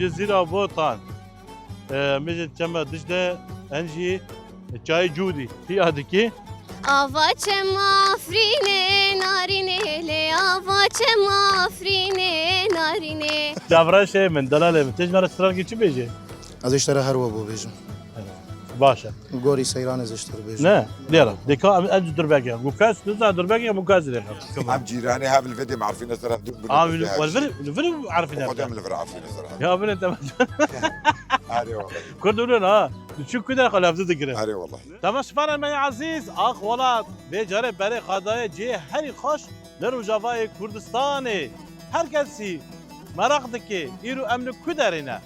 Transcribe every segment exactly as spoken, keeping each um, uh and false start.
Cizîra Botan. Em ê ji çema Dicle, em jî çayê Cûdî. Hiya dikî. Ava çem Afrînê narînê lê, ava çem Afrînê narînê. Çavreşê min, delalê min. Tê ji me re strankî çi bêjê? Ez ê ji te re her we bibêjim. Baş e. Gorî seyran ez ji te re bêjim. Ne, dêra. Dêka em, em ji durbekê. Gukas, tu zan durbekê, gukas dêka. Em cîranê hev li vê dê marfîne ser hev. Dur, dur, Abi, dur, dur, dur, dur, arfîne. Xwedê em li vir afîne ser hev. Ya, bine, tamam. Erê wala. Kurd û ha. Tu çi ku de xwe lafzî dikirin. Erê wala. Temaşevanên me ezîz, Ax Welat, vê carê berê xwe daye cihê herî xweş li Rojavayê Kurdistanê. Her kesî meraq dike, îro em li ku derê ne?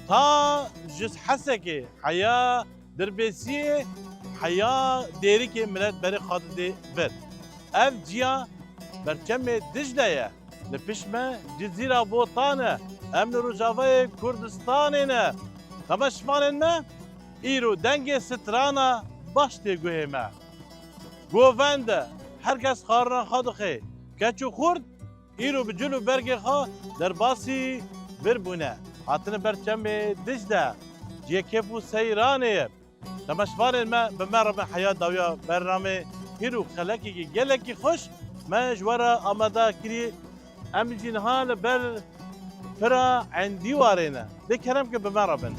Ta ji Hesekê, heya Dirbêsiyê, heya Dêrikê milet berê xwe didê vir. Ev ciya berçemê Dicle ye. Li pişt me Cizîra Botan e. Em li Rojavayê Kurdistanê ne. Temaşevanên me, îro dengê strana baş tê guhê me. Govend e, her kes xwarina xwe dixe. Keç û xurt îro bi cil û bergê xwe derbasî vir bûne. Hatine ber çemê Dicle, cihê kêf û seyranê ye. Temaşevanên me, bi me re bin heya dawiya bernamê. Îro xelekekî gelekî xweş me ji we re amade kirî. Em jî niha li ber pira Endîwarê ne. Dê kerem ke bi me re bin.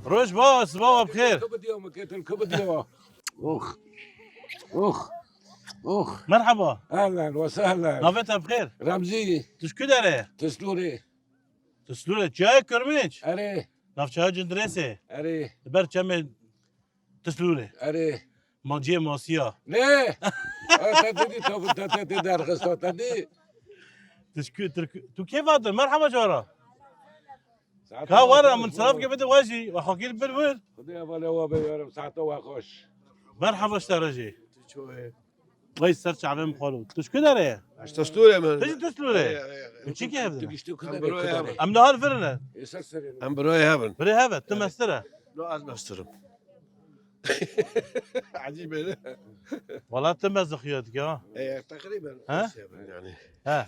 Roj baş, sibawa bi xêr. Ku bidiyo, min ketin, ku bidiyo. Ox. Ox. Ox. Merhaba. Ehlen ve sehlen. Navê te bi xêr? Remzî. Tu ji ku derê? Tislûrê. Tislûrê. Çiyayê Kirmêç? Erê. Navçeya Cindirêsê? Erê. Li ber çemê Tislûrê? Erê. Ma cihê masiya? Ne. Ha, te didî, te, te, te, te derxista, te dî. Tu ji ku, tu, tu kê vatin? Merhaba cara. Saet Ka were, min silav ke bide we jî, we xwekî li bir wir. Xwedê hevalê we be yarim, saeta we xweş. Merhaba ji te re jî. Tu çawa yî? Wey ser çavê min xwalo. Tu ji ku derê ye? Ez Tislûrê me. Tu jî Tislûrê? Erê, erê, erê. Tu çi kê hevdin? Tu giştî ku derê, ku derê? Em li hal vir ne. Ê ser serê ne. Em birayê hev in. Birê hev e, tu mestir e. No, ez mestir im. Ecîb e ne? Wala tu mezixiyat ki ha. Ê, teqrîben. Ha? Yani. Ha.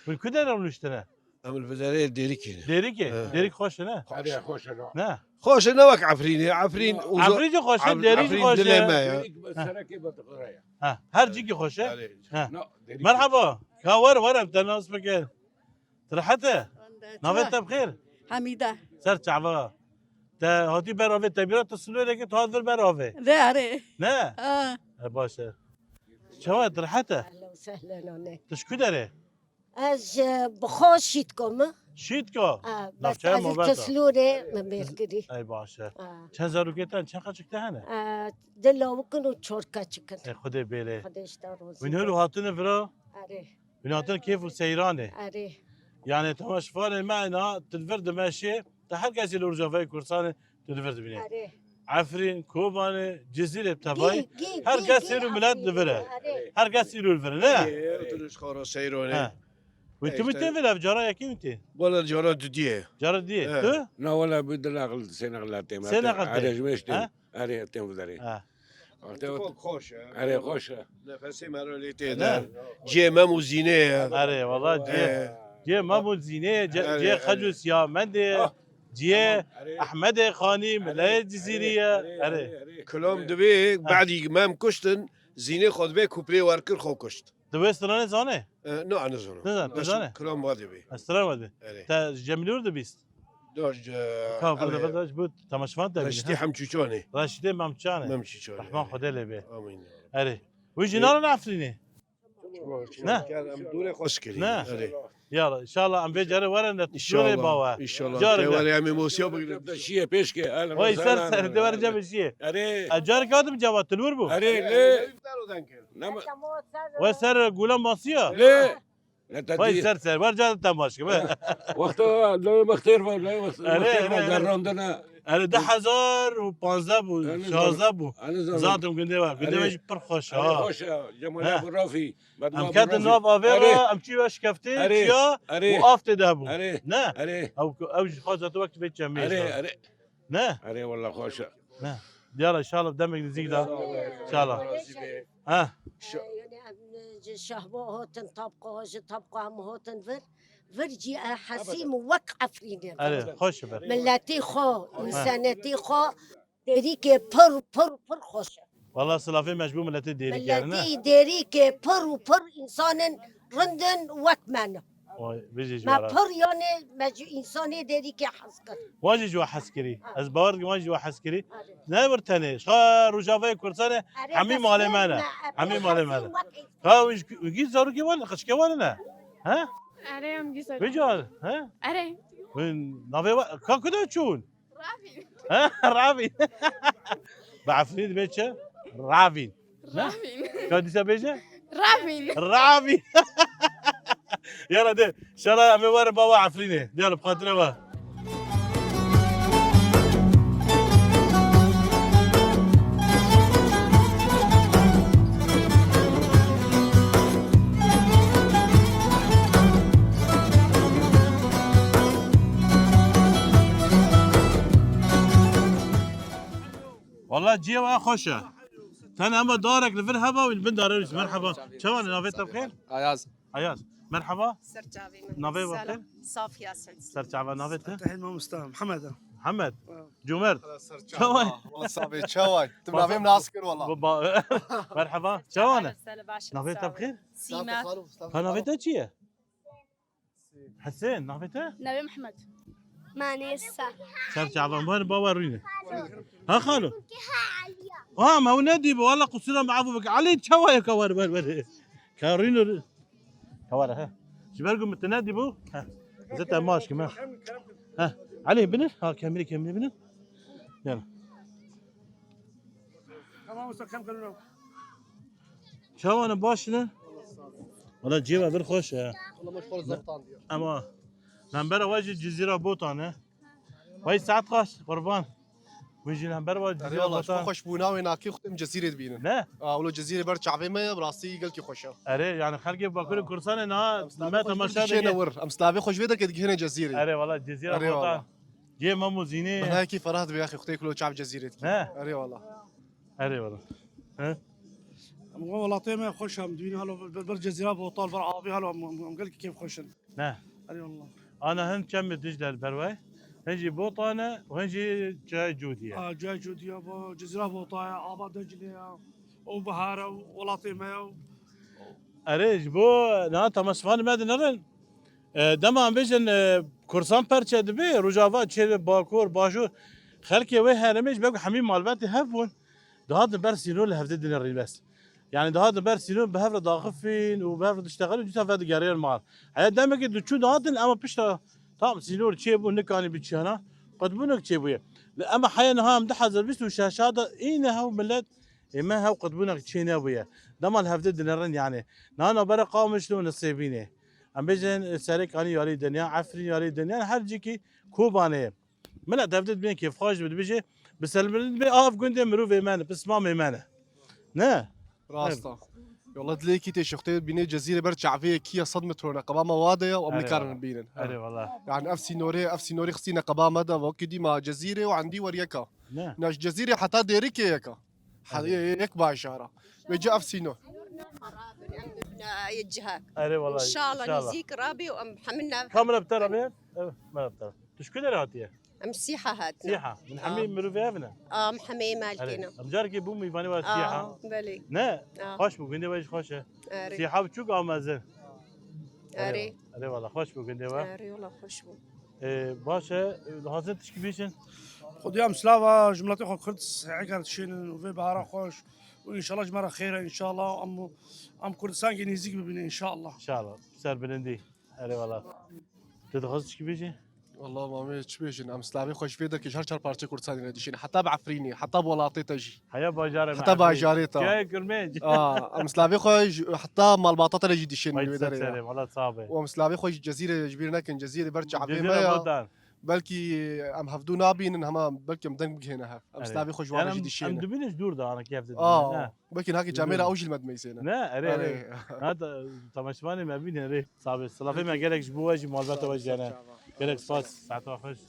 Hûn ku derê rûniştine? Em li vê derê Dêrikê ne. Dêrikê? He. Dêrik xweş e ne? Erê, xweş e, no. Ne? Xweş e, ne wek Efrînê. Efrîn uza-, Efrîn jî xweş e, Ef-, Dêrik jî Efrîn xweş e. Dilê me ya. Dêrik sereke bedixure ya. Ha, her cîkî xweş e. Erê. Ha. No, Dêrik. Merhaba. Ka were, were, em te nas bikin. Tu rehet e? Navê te bi xêr? Hemîde. Ser çava. Te hatî ber avê, te bîra tu Silêrê ke tu hat vir ber avê. Vê erê. Ne? Ha. E, baş e. Çawa, tu rehet e? Ehlen sehlen, anne. Tu ji ku derê? Ez, e, bi xwe Şîtko me. Şîtko? Ha, bes Navçeya ez Mobeta. Tislûrê me mêr kirî. Ey baş e. Ha. Çend zarokê te, çend xeçik te hene? E, du lawikin û çar keçikin. Ey Xwedê bêrê. Xwedê ji te razî be. Wî nûr û hatine vira? Erê. Hûn hatin kêf û seyranê. Erê. Yani temaşevanên me ena tu li vir dimeşê, te her kesî li Rojavayê Kurdistanê tu li vir dibînê. Erê. Efrîn, Kobanê, Cizîrê bi tevayî, Gî, gî, her gî, kes gî, îro milet Efrîn, li vir e. Erê. Her kes îro li vir e, ne? Ê, tu li xara seyranê. He. Wê tu Ê, mi işte. Tê vir ev cara yekê mi tê? Wala cara dudiyê. Cara diyê. He. Tu? Na wala bi di naqil, sê naqil têm. Sê naqil têm. Erê, ji mêş têm. He? Erê, têm vizerê. Ha. Wextê Xo-, xweş e. Erê, xweş e. Nefesê me re lê tê Ne? de. Cihê Mem û Zînê ye. Erê, wala cihê, Ee. cihê Mem û Zînê, ce-, Erê, cihê Xec û erê. Siyamendê, Ah. cihê Tamam, erê. Ehmedê Xanî, Erê, Mileyê Cizîrî ye. Erê, Erê. erê, erê. Kilam Ha. dibê, Ha. badî Mem kuştin, Zînê xwe dibê kuprê wer kir, xwe kuşt. Di wê stranê zanê? E, no, ez nizanim. Nizan, tu Baş zanê? Kilam wa dibê. Ez stran wa dibê. Erê. Te Cemilûr dibîst? Doş, e, Ka, erê. Vada, vada, ji bo temaşevan te Reşîdê bîne, ha? Hemçûçanê. Reşîdê Memçanê. Memçûçanê. Rehman Xwedê lê bê. Amîn. Erê. Wî jî Ê. narin Efrînê? Ne? Gel, em dûrê xweş kirî. Ne? Erê. Ya, inşallah em vê carê were ne, tu şûrê bawe. İnşallah. Carê Te ne? were em ê mosiya bigrin. Şiyê pêşke, el Vay ser ser, de were cem şiyê. Erê. E, carê kadim ceva, tu li wir bû? Erê, lê. Nema- We ser gula masiya? Lê. Ne te Vay dî. Ser ser, wer carê temaşe be. Wexta, lê wextêr var, lê wextêr Erê, var, erê, erê. Zerrandine. Erê, du hezar û panzdeh bû, Erê, şazdeh bû. Erê, zor. Zatim gundê var. Gundê Erê. me jî pir xweş Erê, ha. Xweş e. Cemal Ha. Ebu Rafî. Em ketin nav avê re, Erê. em çî ve şikeftê, Erê. çiya Erê. û av tê de bû. Erê. Ne? Erê. Ew, ew ji xwe zaten wek vê çemê Erê, jî. Erê. Ne? Erê, wela xweş e. Ne. Diyara, inşallah demek nizîk de. İnşallah. Ha. Şa- Yani, em, ji Şehba hatin tabqa, ji tabqa em hatin vir. Vir cî e hesîm wek Efrînê. Erê, xweş e vir. Milletî xwe, insanetî xwe, derîkê pir, pir, pir xweş e. Wala silafê me ji bo miletê Dêrî kerine. Miletî Dêrîkê pir û pir insanên rind in wek me ne. Oy, bijî ji Me wara. Pir yani me ji insanê Dêrîkê hez kir. Wan jî ji we hez kirî. Ha. Ez bawer dikim wan jî ji we hez kirî. Erê. Ne wir tenê. Ji Rojavayê Kurdistanê Erê, hemî malê me ne. Hesîm me, hemî malê me ne. Hesîm wek Ka wî ji, wî zarokê wan, xişkê wan ne? He? Erê, em gî zarokê. Vê car, he? Erê. Wî navê wa, ka ku de çûn? Ravîn. He? Ravîn. Bi Efrînî dibê çi? Ravîn. Ne? Ravîn. Ka dîsa bêje? Ravîn. Ravîn. Yala de, şala em ê werin bava Efrînê. Yala, bi xatirê we. Wala cihê we xweş e. Tenê hema darek li vir heba, wî li bin darê wî. Merheba. Çawa ne, navê te bi xêr? Ayaz. Ayaz. Merheba. Ser çavê min. Navê we bi xêr? Selam. Safiya Send. Ser çava, navê te? Tahir Mamosta, Mihemed e. Mihemed. Ha. Cumert. Ser çava. Çawa? Wala sabe çawa? Tu navê min nas kir wala. Merheba. Çawa ne? Sağ ol, baş. Navê te bi xêr? Sima. Ha, navê te çi ye? Hesên, navê te? Navê Mihemed. Manêsa. Ser çavan, bar bawa rûne. Ha, xalo. Ha, me ew nedîbû, wala qusura me afû bike. Elî, çawa ye, ka were, were, were. Ka rûne, ka were, he. Ji ber ku min te nedîbû, he. Ez te maç kim, he. He. Elî, binin. Ha, kemrî, kemrî binin. Gel. Tamam usta, kem kırıyorum. Çawa ne, baş ne? Wala cihê we vir xweş e. Wala me ji xwe re zextandiye. Ama lembera we jî Cizîra Botan e. Wey saet kaç qurban? Wî jî lembera we Cizîra Botan. Erê wala, ji xwe xweş bûna wê nakê xwe em Cizîrê dibînin. Ne? A, wilo Cizîrê ber çavê me ye, bi rastî gelkî xweş e. Erê, yani xelkê Bakurê Kurdistanê niha me temaşa dike. Em silavê xwe ji vê derkê digihîne Cizîrê. Erê wala, Cizîra Botan. Cihê Mem û Zînê. Hekî ferah dibe, yaxê xwedê kulo çav Cezîrê dike. He. Erê wala. Erê wala. He? Em welatê me xweş em, dibînin halo ber, ber Cezîra Botan, ber avê halo em, em, em gelkî kêf xweş in. Ne. Erê wala. Ana hin çemê Dicle li ber we. Hin jî Botan e û hin jî Cihê Cûdî ye. A, Cihê Cûdî ye, bo Cezîra Botan ye, ava Declê ye. Ew bihar e, welatê me ye. Erê, ji bo niha temaşevanê me dinêrin. E, dema em bêjin, e, Kursan perçe dibe, Rojava, Çêlê, Bakur, Başûr, xelkê wê herêmê ji ber ku hemî malbetê hev bûn, dihatin ber sînor li hevdê dinêrîn bes. Yani dihatin ber sînor bi hev re daxifîn û bi hev re diştexilin, dîsa vedigeriyên mal. Heya demekê diçûn dihatin, ema pişta tam sînor çêbû, nikanî biçiyana, qutbûnek çêbûye. Li ema heya niha em du hezar bîst û şeş de îne hew milet Ê me hew qutbûnek çê nebûye. Dema li hevdê dinêrin yani. Niha navbera Qamişlo û Nisêbînê. Em bêjin Serêkanî yarî dinya, Efrîn yarî dinya, her cîkî Kobanê. Milet hevdê dibîne kêfxweş bi dibêje. Bi selmîrin dibê av gundê mirovê me ne, pismamê me ne. Ne? Rast e. Yola dilê kî tê şixtê bînê Cezîrê ber çavê yekî ya sed metro neqeba me wa de ya û em nikarin bînin. Erê wala. Yani ev sînorê, ev sînorê xistî neqeba me de, wekî dî ma Cezîrê û endî wer yeka. Ne. Na ji Cezîrê heta Dêrikê yeka. Ha, ye-, ye-, yek bajar e. Vêca ev sîno. Erê wala, înşallah, înşallah. Nîzîk rabî û em hemî nav. Kamera bi te re bê? Evet, merhaba. Tu ji ku derê hatiye? Em Sîha hatine. Sîha. Min hemî mirovê ev ne? A, em hemî malkê ne. Em carekê bû mîvanê we Sîha. A, belê. Ne? A. Xweş bû, gundê we jî xweş e. Erê. Sîha biçûk a mezin. Erê. Erê wala, xweş bû gundê we. Erê wala, xweş bû. Ee, baş e, dixwazin tişkî bêjin? Xwedê em silava ji miletê xwe Kurd heke dişênin û vê bihara xweş û înşallah ji me re xêr e înşallah. Em, em Kurdistankê nêzîk bibînin înşallah. Înşallah. Ser bilindî. Erê wala. Tu dixwazî tişkî bêjî? Wala mamê çi bêjin? Em silavê xwe ji vê derkê ji her çar parçeyê Kurdistanê re dişînin. Heta bi Efrînê, heta bi welatê te jî. Heya bajarê me. Heta bajarê te. Cihê Kurmêc. A, em silavê xwe ji, heta malbata te re jî dişînin wê derê. Wala sabe. Û em silavê xwe ji Cezîrê ji bîr nekin. Cezîrê ber çavê me ya. Belkî em hevdû nabînin, hema belkî em deng bigihêne hev. Em silavê xwe ji wan re jî dişêne. Em dibînin ji dûr de anakî hev didin. Belkî nakî camêra ew jî li me dimeysêne. Ne, erê, erê. Hata temaşevanê me bîne, erê. Sabe, silavê me gelek ji bo we jî, malbata we jî hene. Gelek spas, saeta we xweş.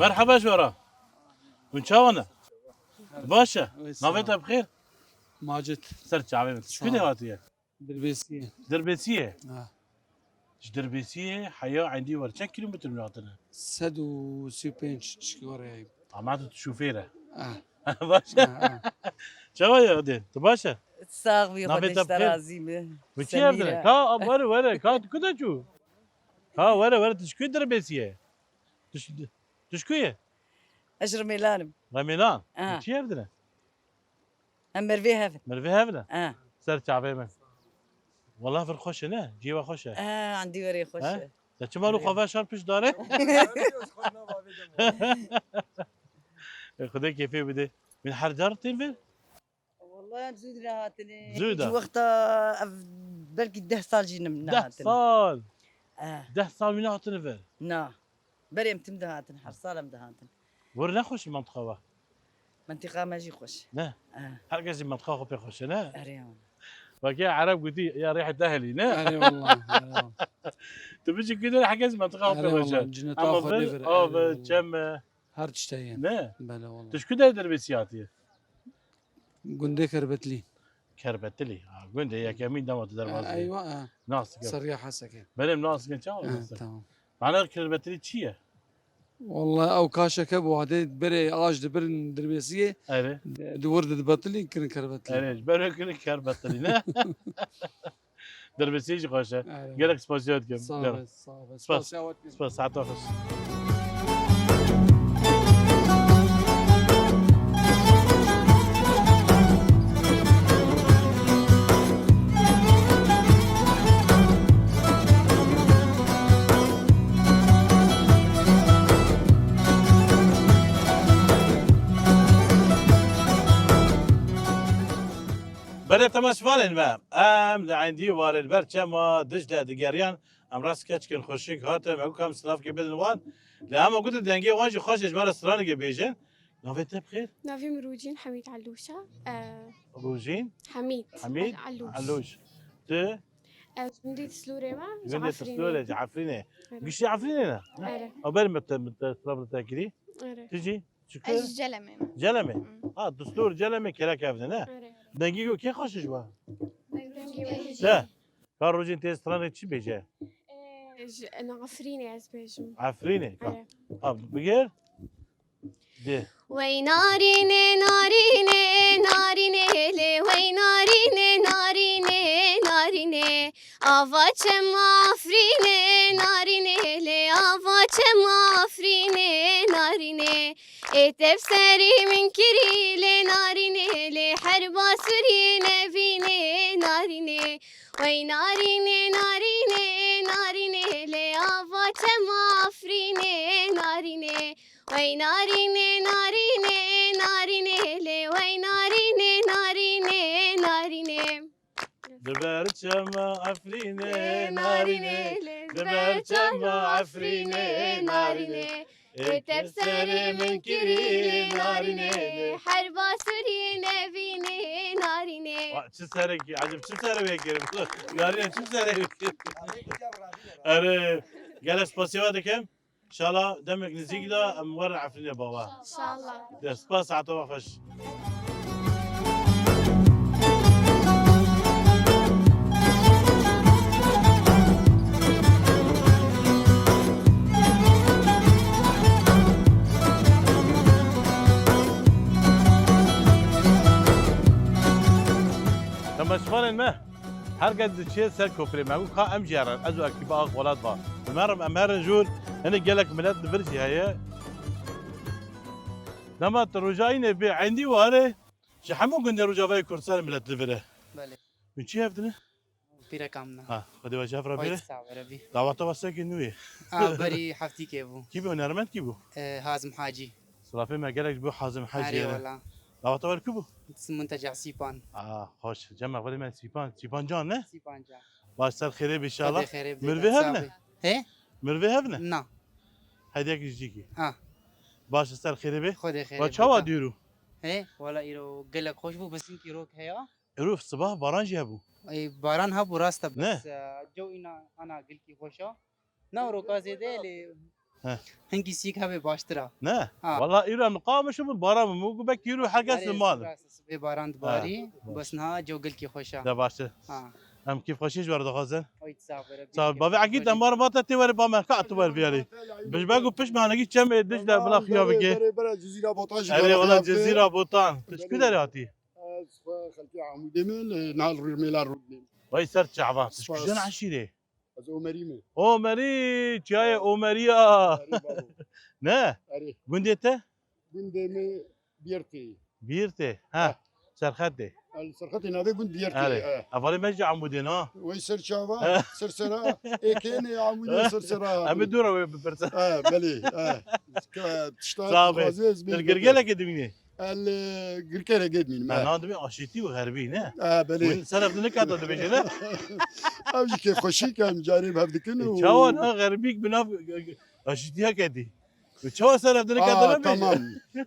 Merhaba ji we re. Hûn çawa ne? Baş e. Navê te bi xêr? Macit. Ser çavê min. Tu ji ku de hatiye? Dirbêsiyê. Dirbêsiyê? Ha. Ji Dirbêsiyê heya Endî were çend kîlometre min hatine? Sed û sî û pênc tişkî were heye. Ama tu şofêr e. Ah. Baş e. Ah, ah. Çawa ye Adê? Tu baş e? Sax bî, Xwedê ji te razî be. Wî çi evdine? Ka, were, were. Ka, tu ku de çû? Ka, were, were, tu ji ku Dirbêsiyê? Tu ji, tu ji ku ye? Ez ji Remêlan im. Remêlan? Ah. Wî çi evdine? Em mervê hev in. Mervê hev ne? Eh. Ser çavê min. Wala vir xweş e ne? Ciyê we xweş e. Eh, endî werê xweş e. Te çima li xwe ve şar pişt dane? Ê, Xwedê kêfê bide. Min her car tên vir? Wala em zû nehatine. Zû de. Ji wexta ev belkî deh sal jî nehatine. Deh sal? Eh. Deh sal wî nehatine vir? Na. Berê em tim dihatin, her sal em dihatin. Wir ne xweş e mentiqa we? Mentiqa me jî xweş e. Ne? Eh. Her kes jî mentiqa xwe pê xweş e, ne? Erê wala. Weke Ereb gotî, ya rêhê te helî, ne? Erê wala, erê wala. Tu bijî ku der her kes mentiqa xwe pê xweş e. Erê wala, cineta xwe lê vir, erê wala. Ama vir, av e, çem e. Her tişt heye. Ne? Bele wala. Tu ji ku der Dirbêsiyê hatiye? Gundê Kerbetilî. Kerbetilî. Ha, gundê yekemîn dema tu derbas bî. Eywa, ha. Nas dikim. Seriya Heseke. Belê nas dikim, çawa nas dikim? Tamam. Mana Kerbetilî çi ye? Wallahî ew kaşeke bû, hadê berê aj dibirin Dirbêsiyê. Erê. Di wir dibetilî kirin Kerbetilî. Erê, ji ber wê kirin Kerbetilî, ne? Dirbêsiyê jî xweş e. Erê. Gelek spasiya dikim. Sağ ol, sağ ol. Spas. Spasiya we dikim. Spas, saeta xweş. Belê temaşevanên me, em li Endî Warê li ber çema Dicle digeriyan. Em rast keçikên xweşik hatin, me got em silavkê bidin wan. Lê hema gotin dengê wan jî xweş e, ji me re stranekê bêjin. Navê te bi xêr? Navê min Rûcîn Hemîd Elûş e. Ee, Rûcîn? Hemîd. Hemîd? Elûş. Elûş. Tu? Ez gundê Tislûrê me, ji Efrînê. Gundê Tislûrê, ji Efrînê. Evet. Giştî Efrînê ne? Evet. Ew berê me te, me te, silav te kirî? Evet. Tu jî? Çi ku? Ez ji Celemê me. Celemê? Hmm. Ha, Dustûr, Celemê, Kelek evde ne? Erê. Dengê ku kê xweş ji we? Dengê we jî. Te? Ka Rojîn tê stranê çi bêje? Ee, ji, na Efrînê ez bêjim. Efrînê? Ka. Erê. Ha, bigêr? Dê. Wey narînê, narînê, narînê lê, wey narînê, narînê, narînê. Ava çema Afrînê, narînê lê, ava çema Afrînê, narînê. Ê tev serê min kirî lê, narînê lê, her Basuriyê nevînê, narînê. Wey narînê, narînê, narînê lê, ava çema Afrînê, narînê. Wey narînê, narînê, narînê lê, wey narînê, narînê, narînê. Li ber çema Efrînê narînê, li ber çema Efrînê narînê. Ê tev serê min kirî narînê, her Basuriyê nevînê narînê. Wa, çi serekî, ecêb çi serê wê kirin? Narînê çi serê wê kirin? Erê, gelek spasiya we dikim. Înşallah demek nêzîk de em werin Efrînê bava. Înşallah. Dê spas, saeta we xweş. Temaşevanên me, her kes diçe ser kofrê me û ka em jî herin, ez û ekîba Ak Welat ba. Bi me re em herin jûr, hinek gelek milet li vir jî heye. Dema tu roja înê bê Endî Warê, ji hemû gundê Rojavayê Kurdistanê milet li vir e. Belê. Hûn çi hev dine? Pîreka min e. Ha, Xwedê we ji hev re bêre. Xwedê sax be, Rebî. Daweta we seke nû ye. A, berî heftîkê bû. Kî bû? Hunermend kî bû? E, Hazim Hacî. Silafê me gelek ji bo Hazim Hacî. Erê wela. Daweta we li ku bû? Munteca Sîpan. A, xweş. Cem Xwedê me Sîpan, Sîpan Can ne? Sîpan Can. Baş ser xêrê bî înşallah. Xwedê xêrê bî. Mirvê hev ne? He? Mirvê hev ne? Na. Hediyek ji cîkî. Ha. Baş ser xêrê bî. Xwedê xêrê bî. Çawa dîrû? He? Wela îro gelek xweş bû, bisinkî rok heya. Îro sibah baran jî hebû. Ey, baran hebû, rast e, bes, e, cew îna ana gilkî xweş e. Na roka zêde lê He. Hingî sîk hebe baştir a. Ne? Ha. Wala îro em li Qamişê bûn, baran bû. Min got belkî îro her kes li mal. Bê baran dibarî, bes niha cewgilkî xweş a. De baştir. Ha. Em kêfxweşî ji we re dixwazin. Oy, sağ ol. Sağ ol. Bavê Egîd em bar vata tê were ba me ka tu wer biyarî. Bi ji ber ku pişt me hanekî çemê dij de bila xuya bike. Bere, bere Cizîra Botan jî Erê bere wala xuya bike. Cezîra Botan. Tu ji ku derê hatî? Ez xwe xelkê Amûdê me, li nal rû mêla rû dibêm. Vay ser çava. Tu ji Spas. kîjan eşîrê? Ez Omerî me. Omerî, çiyayê Omeriya. Erê babo. Ne? Erê. Gundê te? Gundê me Biyertê. Biyertê. Ha. Serxetê. El Serxetê navê gund Biyertê. Erê. E. Hevalê me jî Amûdê ne? Wey ser çava, ser sera. Ê kênê Amûdê ser sera. Em ê dûra wê bipirsin. E, belê. E. Ka tişta Sağ be. dixwaze ez Li bê Girgelekê dimînê. El e, Girkelekê dimînim. Me E. nan dimê aşîtî û xerbî ne? E, belê. Hûn ser ev dibêje ne? Ev jî kêfxweşî ke em carê bi hev dikin û Çawa na xerbîk bi nav aşîtiya ketî? Çawa ser ev dikin Aa, ne bêje? Tamam.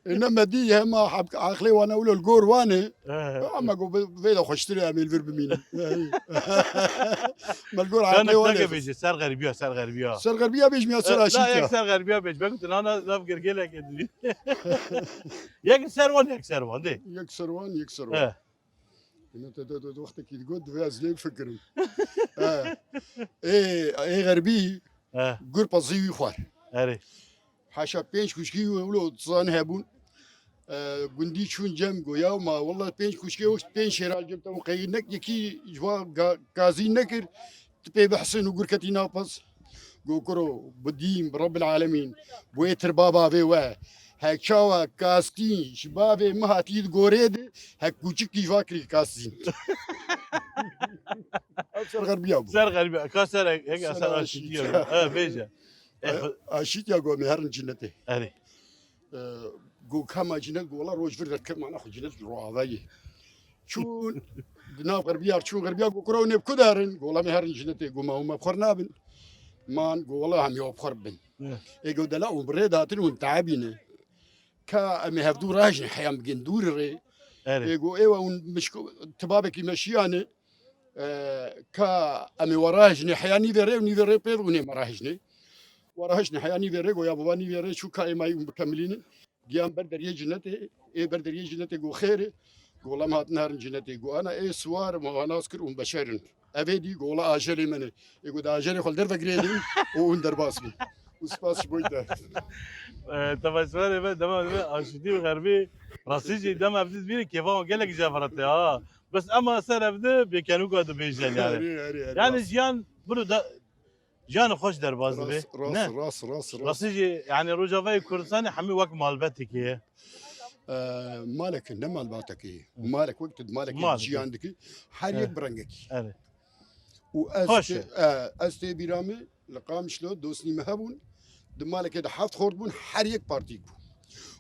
E, ne me dî hema heb- aqlê wan e wilo li gor wan e. Eh. Ama go bi- vê de xweştir e em ê li vir bimînin. Me li gor Sen aqlê wan nefseke e. Bêje, ser xerbiya, ser xerbiya. Ser xerbiya bêj miya ser Eh, la aşîtiya. Yek ser xerbiya bêj. Belkî tu nana nav Girgelekê dibî. Yek ser wan, yek ser wan de. Yek ser wan, yek ser Eh. wan. Ine te de wextekî digot divê ez lê bifikirim. Eh. Ê, ê xerbî Eh. gur pezî wî xwar. Erê. Haşa pênc kuşkî wilo dizan hebûn. E, gundî çûn cem go ya ma wela pênc kuşkê wişt pênc şêra cem te qey nek yekî ji wa ga- gazî nekir. Tu pê bihsin û gurketî napez. Go kuro bi dîn bi Rebbil Alemîn. Bu êtir baba vê we. Hek çawa kastî ji bavê min hatî di gorê de hek kûçikî ji va kirî kastîn. Ev ser xerbiya bû. Ser xerbiya. Ka ser ek, ek Ser ser aşîtiya. aşîtiya. Eh, bêje. Eh, Aşîtiya go me herin cinetê. Erê. E, go kama cinet go wela roj vir derkevmana xwe cinet ro avayê. Çûn di nav xerbiya çûn xerbiya go kuro ne ku darin go wela me herin cinetê go ma hûn me xwer nabin. Man go wela hemî xwer bin. Evet. Ê go dela hûn bi rê datin hûn teebîne. Ka em ê hevdû rajin heyan bigin dûr rê. Erê. Ê go êwa hûn mişko tibabekî meşiyane. E, ka em ê we rahejinê heya nîvê rê û nîvê rê pê hûn ê me rahejinê. We rahejinê heya nîvê rê go ya baba nîvê rê çû ka ê mayî hûn bikemilînin. Giyan ber deriyê cinetê, ê ber deriyê cinetê go xêr e. Go lem hatin herin cinetê go ana ê siwar me wa nas kir hûn beşer in. Evê dî go wela ajelê min e. Ê go da ajelê xwe li derve girêdin û hûn derbas bin. Û spas ji bo te. Temaşevanê me dema me aşîtî û xerbî rastî jî dema ev dî dibînin kêfa wan gelek jî hevrate ha. Bes ema ser ev di bêkenûka dibêjin yani. Erê, erê, erê, Yani rast. Jiyan biro da jiyan xweş derbas dibe. Rast, Ne? Rast, rast, rast, rast. Rastî jî yani Rojavayê Kurdistanê hemî wek malbetekê ye. Ee, malek ne malbatekê. Malek wek tu malek Malek. Jiyan dikî. Her Evet. yek bi rengekî. Evet. Û ez Xweş tê, e. e, ez tê bîra min li Qamişlo dostî me hebûn. Di malekê de heft xort bûn, her yek partîk bû.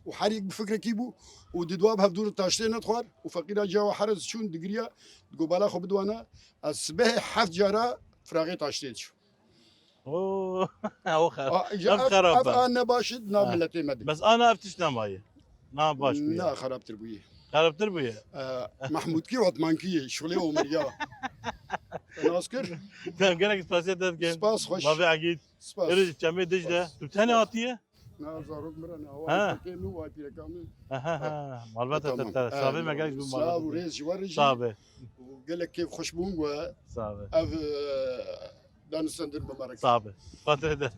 Û her yek bi fikrekî bû û di dua bi hevdû re taştê nedixwar û feqîra ciya we herez çûn digiriya, digo bala xwe bidwana, ez sibehê heft cara firaxê taştê diçim. Oo, o xer. A, Ev xerab ev e. a ne baş e, di nav Ha. miletê me de. Bes ana ev tişt nemaye. Na baş bûye. Na xerabtir bûye. Xerabtir bûye. E, Mahmûdkî Otmankî ye, şixulê Omeriya. Nas kir? Dem gelek spasiya te dikim. Spas xweş. Bavê Egîd. Spas. Êrê ji çemê dij de. Spas. Tu tenê hatiye? Na zarok min re ne, Ha. wa pekê min, wa pîreka min. Ha ha ha. Malbata Tamam. te te. Savê me gelek ji Silav û malbata. rêz ji we re jî. Sabe. Û gelek kêf xweş bûn we. Sabe. Ev e, danûstendin bimerik. Sabe. Xatirê de.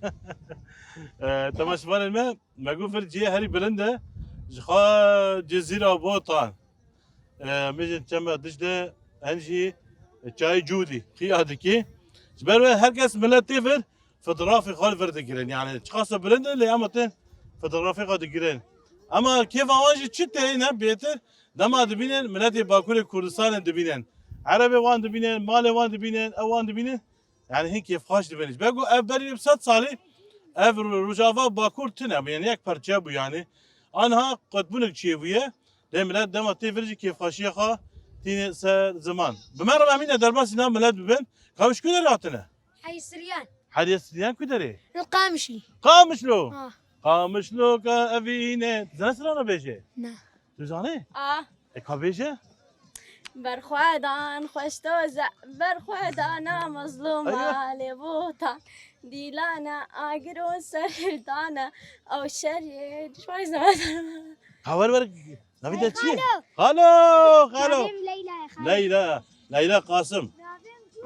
E, temaşevanên me, me got vir cihê herî bilind e. Ji xwe Cezîra Botan. E, me jî çema dij de en jî çayê Cûdî, xiya dikî. Ji ber wê her kes milet tê vir, fotografê xwe li vir digirin. Yani çiqas bilind e lê ema tên fotografê xwe digirin. Ema kêfa wan jî çi tê ne bêtir, dema dibînin miletê Bakurê Kurdistanê dibînin. Erebê wan dibînin, malê wan dibînin, ew wan dibînin. Yani hin kêfxweş dibin. Ji ber ku ev berî sed salî ev Ro-, Rojava Bakur tune bû. Yani yek parçe bû yani. Anha qutbûnek çêbûye. Lê milet dema tê vir jî kêfxweşiya xwe tîne ser ziman. Bi me re Emîne derbasî na milet bibin. Ka ji ku derê hatine? Heyî Siryan. Heyî Siryan ku derê? Li Qamişlî. Qamişlo. Ha. Qamişlo ka evîne. Tu zanî sirana bêje? Ne. Tu zanî? A. E ka bêje? Berxwedan xweş doze, berxwedana mezlûma Eywa. Lê botan dîlane agir û ser hildane ew şerê dişwayî zeme. Haber ver. Navî te çi ye? Xalo. Xalo, xalo. Navê min Leyla ye, xalo. Leyla. Leyla Qasim.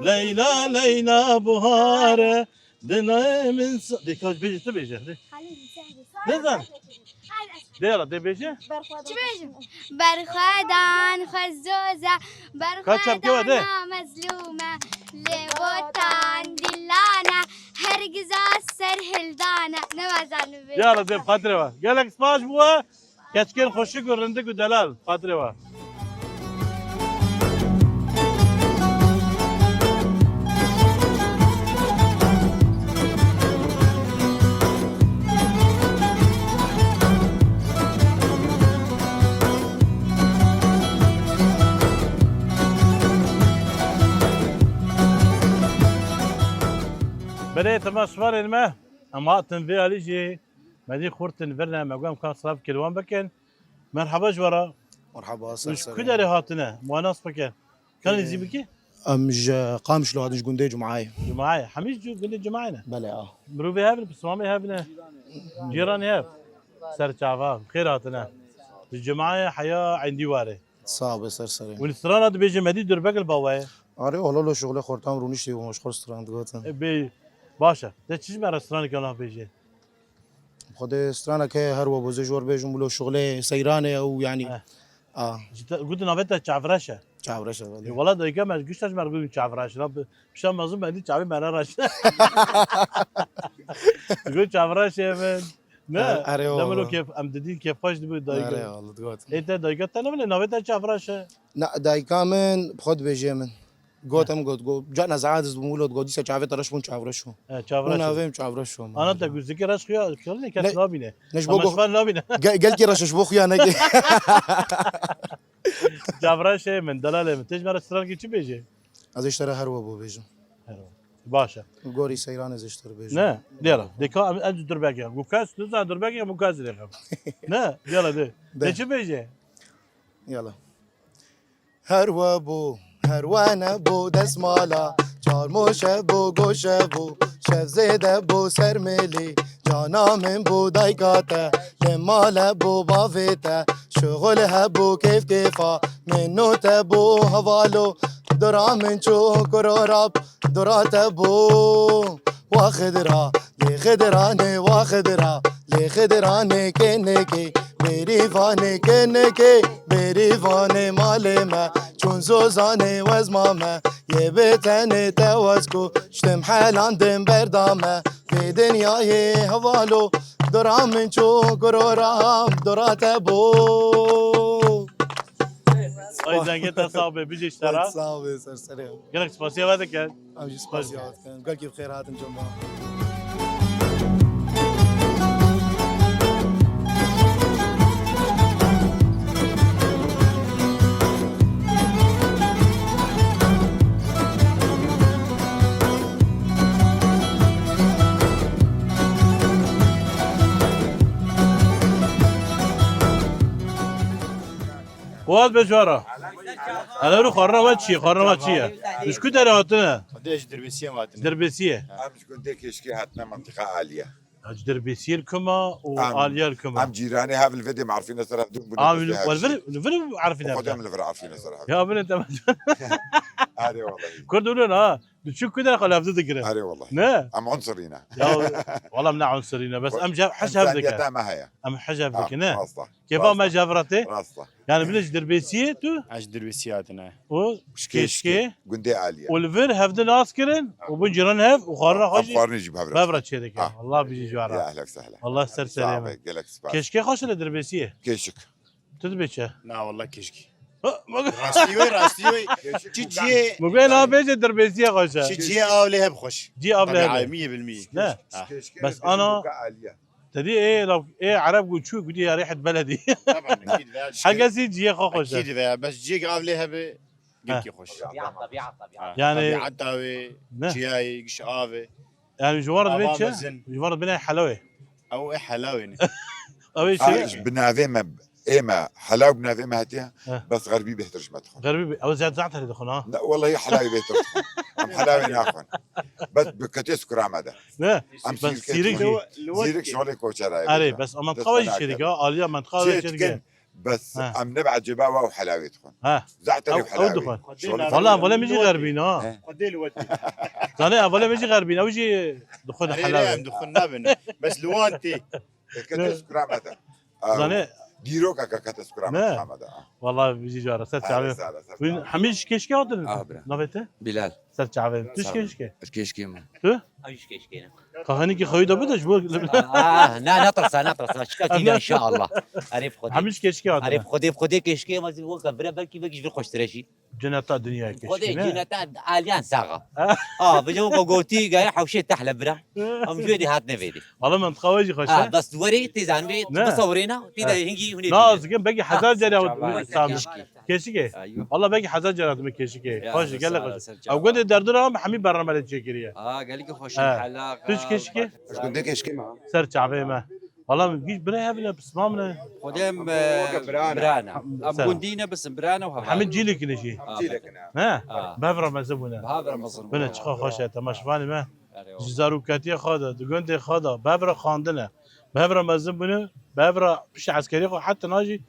Leyla, Leyla buhare. Dilê min sa-, de kaç bêje, tu bêje, de. Xalo, sen de. Ne zan? De yala, de bêje. Çi bêjim? Berxwedan xwe zoze, Kaç çapke wa de? Berxwedana mezlûme, lê botan dilane, hergiza ser hildane. Ne zanim bêjim. Yala, de xatirê wa. Gelek spas bû. Keçikên xweşik û rindik û delal, xatirê we. Belê, temaşevanên me, em hatin vê alî jî. Me dî xurtin vir ne, me got em ka silav kir wan bikin. Merhaba ji we re. Merhaba, ser serê. Ji ku derê hatine? Em wan nas bikin. Kan Ee, nêzî bikî? Em ji Qamişlo hatin, ji gundê Cumayê. Cumayê. Hemî ji gundê Cumayê ne? Belê, a. Mirovê hev ne, pismamê hev ne. Cîranê hev. Ser çava. Xêr hatine. Ji Cumayê heya Endî warê. Sağ be, ser serê. Hûn strana dibêjin, me dî Durbegil bawaye. Arê, oğlo lo şuxulê xortam rûniştî û meşxul stran digotin. E, bê, baş e. Te çi ji me re straneke nav bêjê? Xwedê straneke her we bozê ji we bêjim, wilo şuxulê seyranê ew, yanî. Eh. A. Ji te, gotin navê te Çavreş e. Çavreş e, E, belê. Wela dayika me gişta ji me re gotin Çavreş. Ra bi, pişa mezin me dî çavê me re reş. Got Çavreş e min. Ne? Erê, erê, Demir o wala. Kêf, em didîn kêfxweş dibû dayika. Erê, wala, digot. Ê te dayika te ne bile navê te Çavreş e. Na, dayika min bi xwe dibêje min. Got He. em got, got, ca nezaet dibûm, wilo digot, dîsa çavê te reş bûn, çavreş bû. He, çavreş Hûn bû. Navê min çavreş bû, Ana te mecbûr. Guzikê reş xuya, kir ne kes Ne, nabîne. ne ji bo Ama go-, şifan nabîne. Ge-, gelkî reş ji bo xuya neke. Çavreşê min, delalê min. Te ji me re strankî çi bêjê? Ez ê ji te re her we bo bêjim. Her we. Baş e. Gorî seyran ez ê ji te re bêjim. Ne? Dêra. Dêka em, em ji Durbegê. Gu kes, tu zan Durbegê, gu kes dêxem. Ne? Dêra de. De. De çi bêjê? Yala. Her we bû, her we nebû desmala, çarmoşe bû, goşe bû, şev zêde bû ser mêlî, cana min bû dayka te, li male bû bavê te, şixul hebû kêf kêfa, min nû te bû hevalo, dora min çû kurorab, dora te bû. Wa Xidira, lê Xidiranê, wa Xidira, lê Xidiranê kênekê, bêrîvanê kênekê, bêrîvanê malê me, çûn zozanê wezma me, yê bê tenê te wez ku, ştim helandin berda me, vê dinyayê hevalo, dora min çû kurora, dora te bû. Ay zengê te sax be, bijî ji te re. Sax be, ser serê. Gelek spasiya we dikin. Em jî spasiya we dikin. Gelkî bi xêr hatin cem me. Qewat be ji we re. Hele ru xwarina we çi ye? Xwarina we çi ye? Tu ji ku derê hatine? Xwedê ji Dirbêsiyê hatine. Dirbêsiyê. Em ji gundê Kêşkê hatine, mentiqa Aliye. Ya, ji Dirbêsiyê li ku me û Em, Aliye li ku me? Em cîranê hev li vê dê merifîne ser hev dûn bûne. Em li, li vir, li vir merifîne ser hev. Xwedê em li vir merifîne ser hev. Ya, bine te me. Erê walahi. Kurd û ha. Diçû ku derê xwe li hevdû digirin. Erê walahi. Ne? Em unsirî ne. Ya, wala em ne unsirî ne. Bes em ji hev, hej hev dikin. Ensaniyeta me heye. Em hej hev dikin, ne? Rast e. Kêfa me ji hev re tê. Rast e. Yani bile ji Dirbêsiyê tu? Ez ji Dirbêsiyê hatine. Û Kêşkê. Gundê Aliye. Û li vir hevdin nas kirin û bûn cîran hev û xwarina xwe jî. Em xwarinê jî bi hev re. Bi hev re çêdikin. Allah bijî ji we re. Ya ehlek sehle. Allah ser serê me. Gelek spas. Kêşkê xweş e li Dirbêsiyê. Kêşik. Tu dibê çi? Na, wallah keşkî. Ha, bak. Rastî wê, rastî wê. Çi ciyê? Mugay na bêje Dirbêsiyê xweş e. Çi ciyê av lê heb xweş. Ciyê av lê heb. Tabiayê mi ye bilmî. Ne. Ha. Bes ana. Te dî ê, law, ê Ereb got çû, gotî ya rêhet beledî. Taban, ekîd veya. Her kesî ciyê xwe xweş e. Ekîd veya, bes ciyê ki av lê hebe, gelkî xweş. Tabiat, tabiat, tabiat. Yani. Tabiat da wê, çiyayê, giş avê. Yani ji war dibê çi? Ji war dibê ne helawê. Ew ê helawê ne. Ew ê çi? Bi navê me ê me, helaw bi navê me hetiye, Heh. bes xerbî bêhtir ji me dixwin. Xerbî bê-, ew zêde zehterî dixwin ha? Ne, wellahî helawî bêhtir dixwin. Em helawê naxwin. Bes bi ketê sukura me de. Ne, Em bes sîrkê sîrikê. dixwin. Zîrik şolê koçera ye. Erê, bes ew mentiqa wê jî çêdike, aliya mentiqa wê çêdike. Bes Ha. em ne bi ecêba we û helawê dixwin. Ha. Zehterî Ew, û ew helawê. dixwin. Şolê Valla hevalê min jî xerbîn ha. He. Xwedê li we tê. Zanê hevalê min jî xerbîn, ew jî dixwin Erê, helawê. Em dixwin nabin. Bes li wan tê. Ê, ketê sukura me de. Ew, Zanê dîrokeke ketê sukura me Ne. dixwe me de. Valla bijî cara, ser Sağ ol, çavê. sağ ol, sağ ol. Hûn hemî ji Kêşkê hatin? Ah, bira. Navê te? Bilal. Ser çavê. Tu ji Sağ ol. Kêşkê? Kêşkê me. Tu? Ew jî Kêşkê ne. Ka hinekî xewî de bide ji bo Ah, na, natirsa, natirsa. Şika tîne inşallah. Erê bi Xwedê. Hemî ji Kêşkê hatine. Erê bi Xwedê, bi Xwedê Kêşkê ma zî weke bira belkî, belkî ji vir xweştir e jî. Ceneta dinya Xwedê, Kêşkê ne? Ceneta aliyan saxa. Ha. Ah, bi cem ko gotî gayê hewşê tehle bira. Em jû dê hatine vêdê. Valla mentiqa wê jî xweş Ha, e. bes tu werê tê zanibê, tu Ne. bisewrêna, tê Ha. de hingî hûnê Na, bîne. zikin belkî hezar Ah, cara çawa, Kêşkê. Kêşikê. Ayû. Valla belkî hezar cara dime Kêşikê. Ya, Xweş, sağ gelek ol, xweş. ser çawa. Ew gundê derdora em hemî bername lê çêkiriye. Ha, gelekî xweş Ha. in, helaq, Tu ji Kêşikê? Ez gundê Kêşikê me. Ser çavê me. Valla min gîş birê hev ne, pismam ne. Xwedê em, Em e, weke birana. birana. Em Ser. gundî ne bisin, birana û heval. Hemî cîlik ne jî. Ha, Cîlek ne. Ha. Bevra mezin bûne. Bevra mezin Bine bûne. çiqa xweş e, temaşevanê me. Erê, Ji zaroketiya xwe de, di gundê xwe de, bevra xwendine. Bevra mezin bûne, bevra pişt eskerî xwe heta na jî,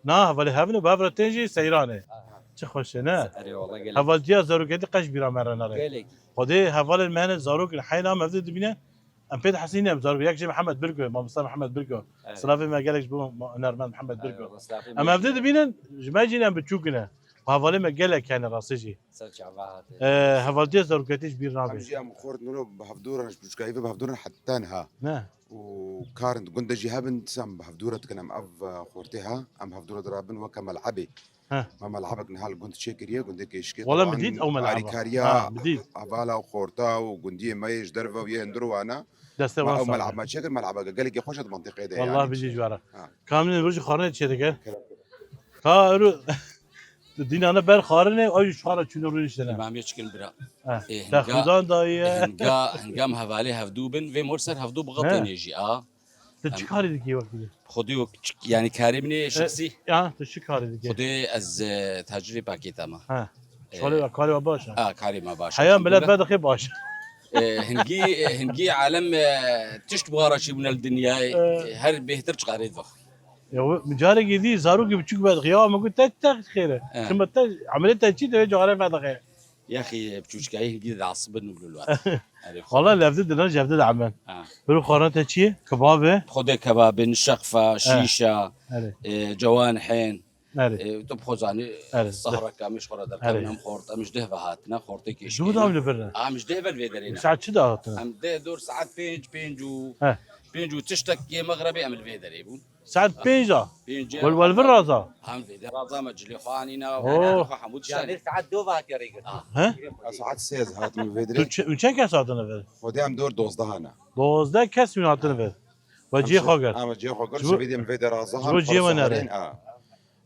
na hevalê hevin û bevra tên jî seyran e. Aha. Çi xweş e, ne? Erê, wala gelek. Hevaltiya zaroketî qeş bîra me re nare. Gelek. Xwedê hevalên me hene zarok in, heyna em hevdê dibîne, em pê dihesînin em zarok. Yek jî Mihemed Birko, mamosta Mihemed Birko. Evet. Silavê me gelek ji bo ma-, hunermend Mihemed Birko. Evet, silavê Em me hevdê gelek. dibînin, ji me jî ne em biçûk ne. Hevalê me gelek hene rastî jî. Ser çava hate. Ee, hevaltiya zaroketî ji bîr nabe. Em jî em xort nûno bi hevdû re, ji biçûkayî ve bi hevdû re heta niha. Ne. Û karin di gund de jî hebin, dîsa em bi hevdû re dikin em ev, e, xortê ha, em hevdû re dirabin weke melebê. He. Me melebek niha li gund çêkiriye, gundê Kêşikê. Wala min dît ew meleba. Alîkariya Ha, min dît. hevala û xorta û gundiyê me yê ji derve û yê hundir wana. Destê Me wan ew sağ meleb be. me çêkir, melebeke gelekî xweş e di mentiqê de Wallah yani. bijî ji we re. Ha. Kamilên rojî xwarinê çêdike. Kerem. Ka ero dînane ber xwarinê, ew jî ji xwara çûne rûniştine. Îmamê çikin bira. Ha. Ê, Te hinga, xudan daye. hinga, hinga em hevalê hevdû bin, vê mor ser hevdû biqetêne He. jî, a. Tu çi Em karî dikî wekî? Xwedê wek çi, yani karê min ê E, şexsî. Ya, tu çi karî dikî? Xwedê ez, e, tacirê pakêta me. Ha. E, Şolê ve karê we baş e. A, karê me baş e. Heya Elhamdulillah. Milet vedixê baş. E, hingî, e, hingî alem, e, tişt bi xwe re çîbûne li dinyayê, E. e, her bêhtir çiqarê dixwe. Ya, we, min carekê dî zarokê biçûk vedixê. Ya, min got, te, te xêr e. E. Çima te, emelê te çi, te wê carê vedixê? Yaxî, biçûçkayî hingî diasibin û lulwa. Erê, Valla levdî dina, jevdî de emen. Ha. Biro xwarin te çi ye? Kebab e? Xwedê kebab in, şexfa, Ha. şîşa, Erê. e, cewanhên. Erê. E, tu bi xwe zanî, Erê. sahra kamî ji xwe re derkevin, Erê. em xort, em ji deh ve hatine, xortê Kêşikê Dû ne. dam li vir ne. Em ji deh ve li vê derê ne. Saet çi de hatine? Em deh dor saet pênc, pênc û, He. pênc û tiştek yê mexrebê em li vê derê bûn. Saet pênc a. Pêncê Wel, wel vir raza. Em vê de raza me cilê xwe anîna, Oh. xwe hemû tişt anî. Saet dû ve hatiye rêgirtin. He? Ez saet sêz hatim vê dirê. Tu çe-, çend kes hatine vir? Xwedê em dor dozdeh ne. Dozdeh kes min hatine vir. Ve cihê xwe girt. Ama cihê xwe girt, Ji bo ji vê de em vê de raza ji bo hem cihê me nere.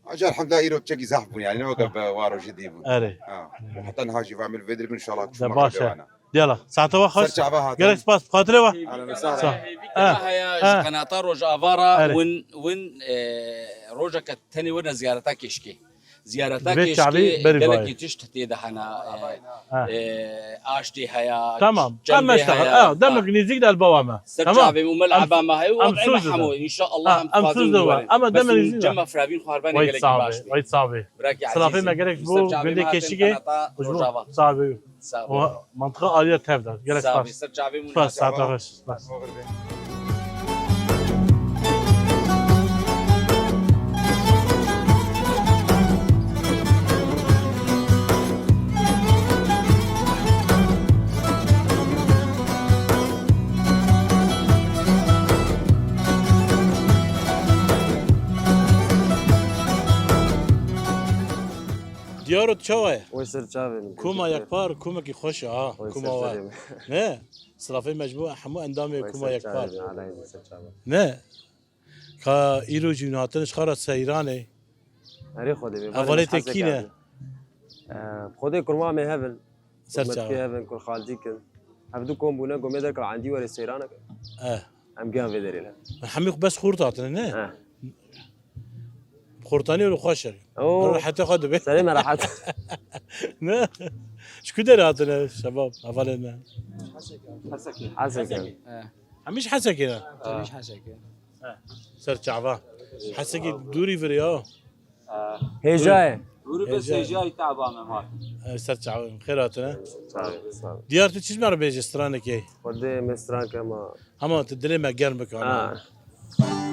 Acar hemda îro çekî zehf bûn yani, ne weke bi waro jî dî bûn. Erê. Ha. Heta niha jî va min vê dirê bin inşallah De çûma baş e. Diyala, saete we xweş. Ser çava hatin. Gelek spas, bi xatirê we. Ahlan ve sahlan. Sa- Vî Ha. kira heye Ha. ji qenata Rojava re Erê. win, win, e, rojeke tenê wine ziyareta Kêşikê. Ziyareta Divê Kêşikê çavê berî gelekî vayê. tişt tê de hene, e, Ha. e, aştê heye, Tamam. çendê Em meştexil. heye. Ha, demek Ha. nêzîk de li bawa me. Ser Tamam. çavê me û me li Em eba me heye û em em em soz hemû. de. İnşallah Ha, em em dixwazin soz de win wa. werin. Em Bes demir hûn nêzîk de. cem me firavîn xwe herbanê Wayt gelekî sabe, baş bê. wayt sabe. Birakî Silafê ezîzî. me gerek ji Ser bo çavê gundê me hatin Kêşikê, qenata ji bo Rojava. sabe. Sağ ol. Sağ be. Sağ be. Mantıqa aliye tev de. Gerek Sağ spas. be. Ser çavê me Spas, saate xweş. Spas. Diyaro çawa ye? Wê ser çavê min. Kuma yekpar, kumekî xweş e ha, Wê kuma ser we. serê min. Ne? Silafê me ji bo hemû endamê Wê kuma ser yekpar. çavê min, alay wê ser çavê. Ne? Ka îro jî hûn hatin ji xwe re seyranê. Erê Xwedê bê, Hevalê te kî ne? Ee, Xwedê kurma me hevin. Ser Hurmetkê çawa? hevin, kur xalcîk in. Hevdu kom bûne, gomê derkeve endî were seyranek. Eh. Em giyan vê derê ne. Hemî xwe bes xurt hatine, ne? Eh. Xortanî û xweş e. Oo. Rehetê xwe dibe. Serê me rehet. Ne? Ji ku derê hatine şebab, hevalên me? Hesekê. Hesekê. Hemî ji Hesekê ne? Hemî ji Hesekê. He. Ser çava. Hesekê dûrî vir ya. Hêja ye. Dûrî bes hêja ye. Hêja ye, taba me mal. He, ser çava. Xêr hatine. Sağ ol, sağ ol. Diyar tu çi ji me re bêje stranekê? Xwedê me stranke ma. Hema tu dilê me germ bike, ha.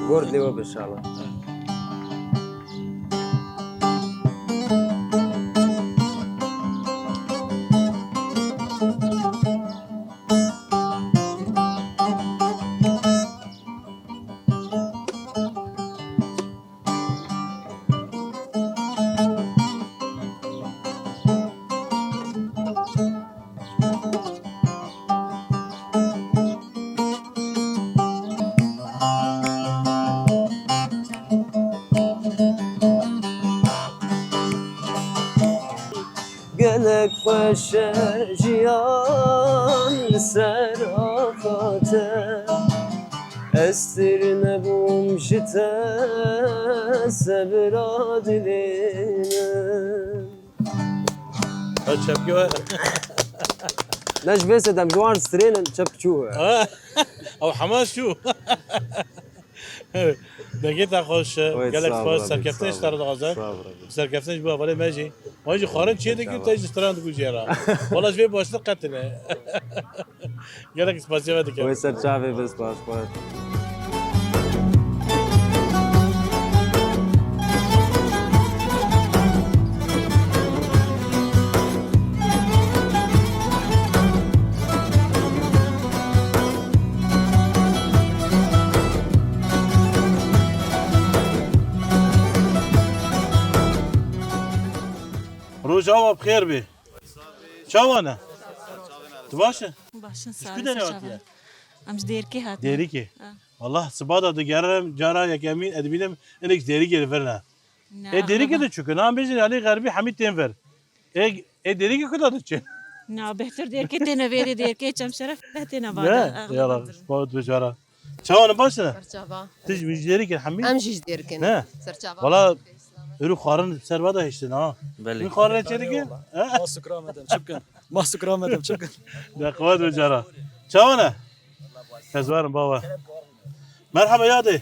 Gor dilê we be inşallah. Gelek xweş e jiyan li ser axa te. Ez têr nebûm ji te, sebra dilê min. Ha, çepkî we. Ne ji vê sedem ji wan strênin çep çû. Ha, ew hema çû. Dengê te xweş, gelek xweş, serkeftin ji te re dixwazin. Sağ ol, Rabbi. Serkeftin ji bo hevalê me jî. Wan jî xwarin çê dikî, te jî stran dikû jê re. Wala ji vê baştir qetine. Gelek spasiya me dikim. Wê ser çavê be, spas, spas. Roja we bi xêr be. Çawa ne? Tu baş e? Baş in, sağ ol. Ji ku derê hatiye? Em ji Dêrikê hatin. Dêrikê. Ha. Wallah, siba de digerim, cara yekemîn ez dibînim, hinek ji Dêrikê li vir ne. Ê Dêrikê de çû, nan bêjin, yanî xerbî hemî tên vir. Ê, ê Dêrikê ku de diçin? Na, bêhtir Dêrikê têne vê dê, Dêrikê Çemşeref têne vade. Ne? Yala, siba tu cara. Çawa ne, baş ne? Serçava. Tu ji, ji Dêrikê hemî? Em jî ji Dêrikê ne. Ne? Serçava. Wala, êro xwarin ser va de hiştin ha. Belê. Min xwarin çê dike? He? Ma sukra me dem, çi bikin? Ma sukra me dem, çi bikin? De qewet bi cara. Çawa ne? Kezwarim baba. Merhaba yadê.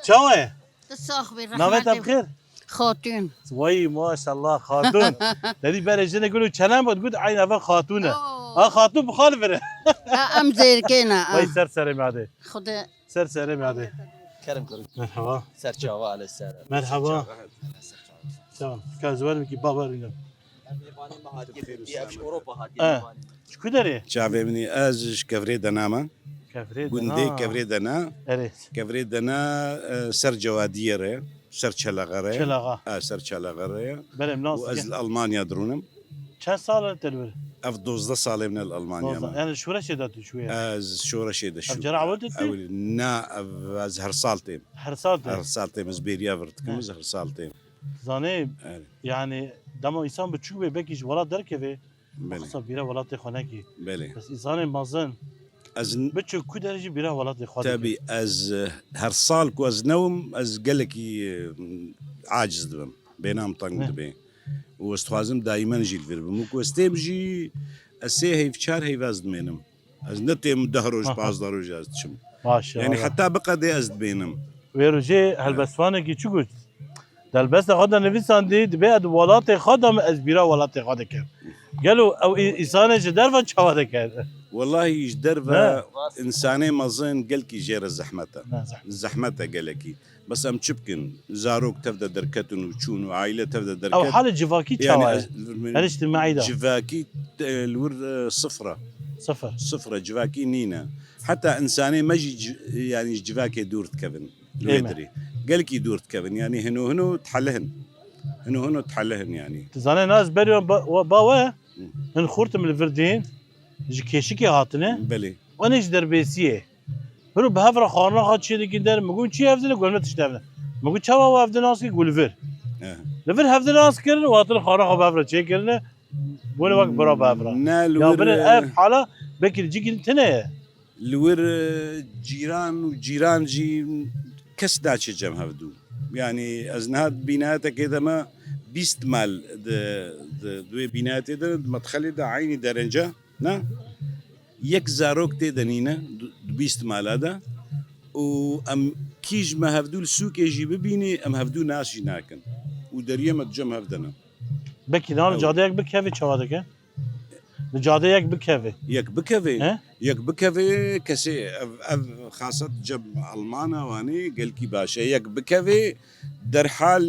Çawa ye? Tu sax bî, rehmetê. Navê te bi xêr? Xatûn. Way maşallah Xatûn. Derî berê jinê gul û çenem got, got, "Ay navê Xatûn e." Oo. Ha, Xatûn bi xal vire. Ha, em Dêrikê ne, ha. Way ser serê me adê. Xwedê. Ser serê me adê. Kerem kir. Merhaba. Ser çava, ale ser. Merhaba. Tamam. Ka ziwarim ki baba rînim. Em mêvanê me hatiye Tirkiye, em ji Ewropa hatiye. Ha. Mêvanê. Ji ku derê? Çavê min î, ez ji Kevrê Dena me. Kevrê Dena. Gundê Kevrê Dena. Erê. Kevrê Dena, e, ser Cewadiye re, ser Çelaxe re. Çelaxe. E, ser Çelaxe re. Belê, em nas dikin. Û ez li Almanya dirûnim. Çend sal e te li vir? Ev dozdeh salê min e li Almanya me. Dozdeh. Yani şoreşê de tu çûye? Ez şoreşê de çû. Ev cara ewil de tu? Ewil, na, ev, ez her sal têm. Her sal têm? Her sal têm, ez bêriya vir dikim, ez her sal têm. Zanê, yani, dema însan biçûk bê, belkî ji welat derkeve, Belê. Xwesa bîra welatê xwe nekî. Belê. Bes însanên mezin, ez n- biçûk ku derê jî bîra welatê xwe dike. Tebî ez, e, her sal ku ez newim, ez gelekî, e, aciz dibim. Bêhna min teng dibe. Û ez dixwazim daîmen jî li vir bim. Û ku ez têm jî, ez sê heyv, çar heyv ez dimênim. Ez ne têm deh roj, pazdeh roj ez diçim. Maşallah. Yani heta biqedê ez dibênim. Wê rojê helbestvanekî çi got? Di helbesta xwe de nivîsandî, dibê ez di welatê xwe de me, ez bîra welatê xwe dikim. Gelo ew î-, însanê ji derve çawa dike? Wellahî ji derve însanê mezin gelkî jê re zehmet e. Ne, zehmet. Zehmet e gelekî. Bes em çi bikin? Zarok tev de derketin û çûn û aîle tev de derket. Ew halê civakî çawa ye? Her îctimaî de. Civakî, e, li wir, e, sifir e. Sifir. Sifir e, civakî nîne. Heta însanê me jî ci-, yanî ji civakê dûr dikevin. Li wê dirê. Gelkî dûr dikevin. Yanî hino hino dihelihin. Hino hino dihelihin yanî. Tu zanê na ez beriya ba, ba we, hin xurtim li vir dîn, ji Kêşikê hatine. Belê. Wan ê ji Derbêsiyê. Hûn bi hev re xwarina xwe çê dikin der, min got, "Çi hevdin e?" Got, "Me tişt hevdin." Min got, "Çawa we hevdin nas kir?" Got, "Li vir." He. Li vir hevdin nas kirin û hatin xwarina xwe bi hev re çê kirine. Bûne wek bira bi hev re. Ne, li wir, binê e, ev hala belkî li cîkî din tune ye. Li wir, e, cîran û cîran jî kes naçe cem hevdû. Yanî ez niha di bînayetekê de me bîst mal di, di, di wê bînayetê de, di medxelê de eynî derence, ne? Yek zarok tê de nîne, di, di bîst mala de. Û em kî ji me hevdû li sûkê jî bibînî, em hevdû nas jî nakin. Û deriyê me di cem hev de ne. Belkî niha li Ew. Cadeyek bikeve çawa dike? Li cadeyek bikeve. Yek bikeve. He? Yek bikeve kesê ev, ev xaset cem Almana wanê gelkî baş e. Yek bikeve derhal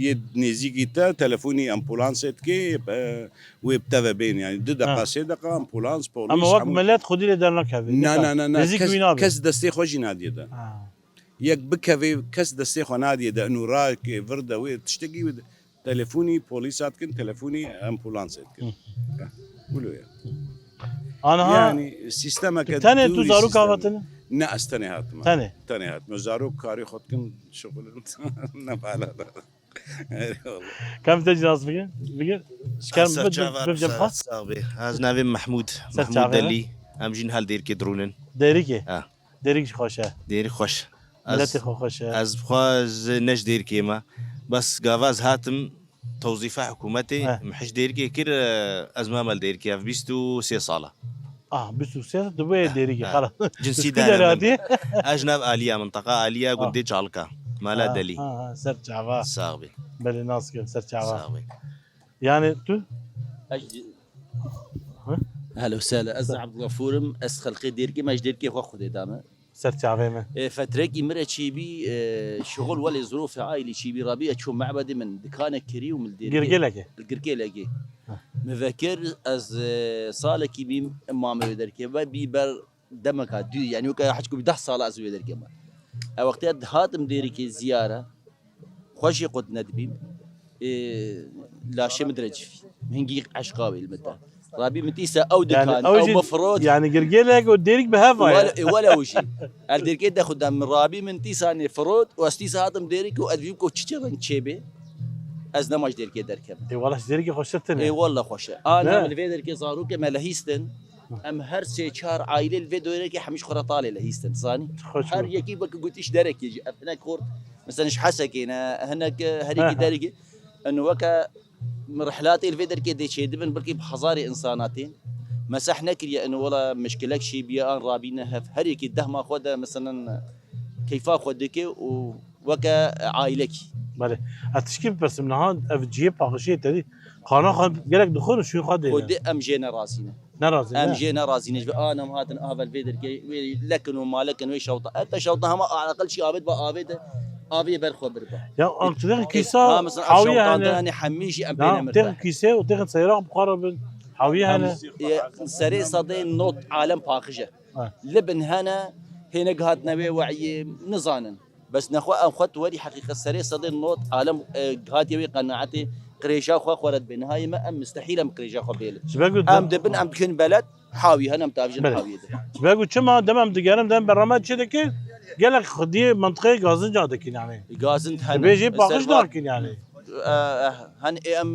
yê nêzîkî te telefonî ambulansê dike, e, wê bi te ve bên. Yani du deqa, Ha. sê deqa ambulans, polîs, Ama wek hemû. Millet xwedî lê dernakeve. Na, na, na, na. Nêzîk Kes, wî nabe. Kes destê xwe jî nadiye de. Ha. Yek bikeve, kes destê xwe nadiye de. Inu rakê, vir de wê tiştekî wê de. Telefonî polîsa dikin, telefonî ambulansê dikin. Hı. Wilo ye. Aniha Yani sîstemeke tenê dûrî tu zarok sîstem. Havatine? Ne, ez tenê hatime. Tenê? Tenê hatime. Zarok karê xwe dikin, şixulin. Ne bala da. Eyvallah. Kam te cinas bigir? Bigir. Şikar Ez bibit, serçava bibit, bibit, bibit, sax bê. Ez navê Mehmûd. Mehmûd Serçava. Delî. Em jîn hel Dêrkê dirûnin. Dêrikê? Ha. Dêrik jî xweş e. Dêrik xweş. Miletê Ez, xwe xweş e. Ez bi xwe ez ne ji Dêrkê me. Bes gava ez hatim tewzîfa hikûmetê, He. min hişt Dêrkê kir, e, ez mame li Dêrkê ev bîst û sê sal e. Ah, bîst û sê, tu bûye Dêrikê, Ha. xelas. Cinsî Tu derê derê hatî? Ez ji nav Aliya, minteqa Aliya, Ah. gundê Çalika. Mala Ha, Delî. ha, ha, ser çava. Sax bê. Belê nas kim, ser çava. Sax bê. Yani tu? Ez Hı? Helo, sele. Ez Sağ. Abdulgafûr im. Ez xelqê Dêrkê me, ji Dêrkê xwe Xwedê dame. Ser çavê me. E, fetrekî min re çêbî, e, şixul welê zirofê aîlî çêbî rabî, ez çûm mebedê min dikanek kirî û min li Dêrkê Girgêlekê. Li Girgêlekê. Heh. Min vekir, ez, e, salekî bîm mame wê derkê. Ve bî ber demeka dû, yani weke hecku bî deh sala ez wê derkê me. E, wextê ez hatim Dêrikê ziyare, xwe jî qut nedibîm. Ê, laşê min direcifî. Hingî eşqa wê li min de. Rabî min tîsa ew Yani dikan, ew ew jî, min firot. Yani Girgêlek û Dêrik bi hev Wele, ê, wele ew jî. El Dêrkê de xwe de min rabî min tîsa nê firot û ez tîsa hatim Dêrik û ez dibîm ku çi çi reng çêbê. Ez nema ji Dêrkê derkevim. Ê, wala ji Dêrikê xweştir tune. Ê, wele xweş e. Ana Ne? min li vê derkê zarokê me lehîstin. Em her sê çar aîlê li vê dorê ke hemî ji xwe re talê lehîstin, zanî? Xweş Her bû. yekî weke gotî ji derekê jî. Ev hinek xort, mesela ji Hesekê ne, hinek, e, her yekî He, he. derekê. Eno weke rihlatê li vê derkê dê çêdibin, belkî bi hezarê insana tên. Meseh nekiriye, eno wela mişkilek şî biye, an rabîne hev. Her yekî dehma xwe de, mesela, keyfa xwe dike û weke aîlekî. Belê. Ez tişkî bipirsim, niha ev cihê paqijiyê te dî, qana xwe gelek dixwin û şûn xwe dêne. Xwedê em jê nerazî ne. Nerazî Em ne? jê nerazî ne. Ji vê an em hatin ava li vê derkê, wê lekin û malekin, wê şewta. Ete şewta hema aqil çi avêt ba avê de, avê ber xwe bir ba. Ya, em tu dixin E, kîsa ha, mesela, ev hawiye şewtan hene. de hene hemî jî em Ya, pê nemir têxin de. kîse û têxin seyra bi xwe re bin. Hawiye Em, hene. e, serê sedê not alem paqij e. Ha. Li bin hene, hêne gihatine wê weyê, nizanin. Bes nexwe em xwe tu werî heqîqet serê sedê not alem, e, hatiye wê qenaetê, qirêja xwe xwe re dibê. Nihayê me em mistehîl em qirêja xwe bêlin. Ji ber ku Em dibin, em dikin beled, hawî hene, em tavijin Belê. hawiyê de. Ji ber ku çima dem em digerin, dem berama çi dike? Gelek xwediyê mentiqeyê gazinca dikin yani. Gazin hene. Dibê jê Ser paqij va- nakin yani. E, e, hen ê em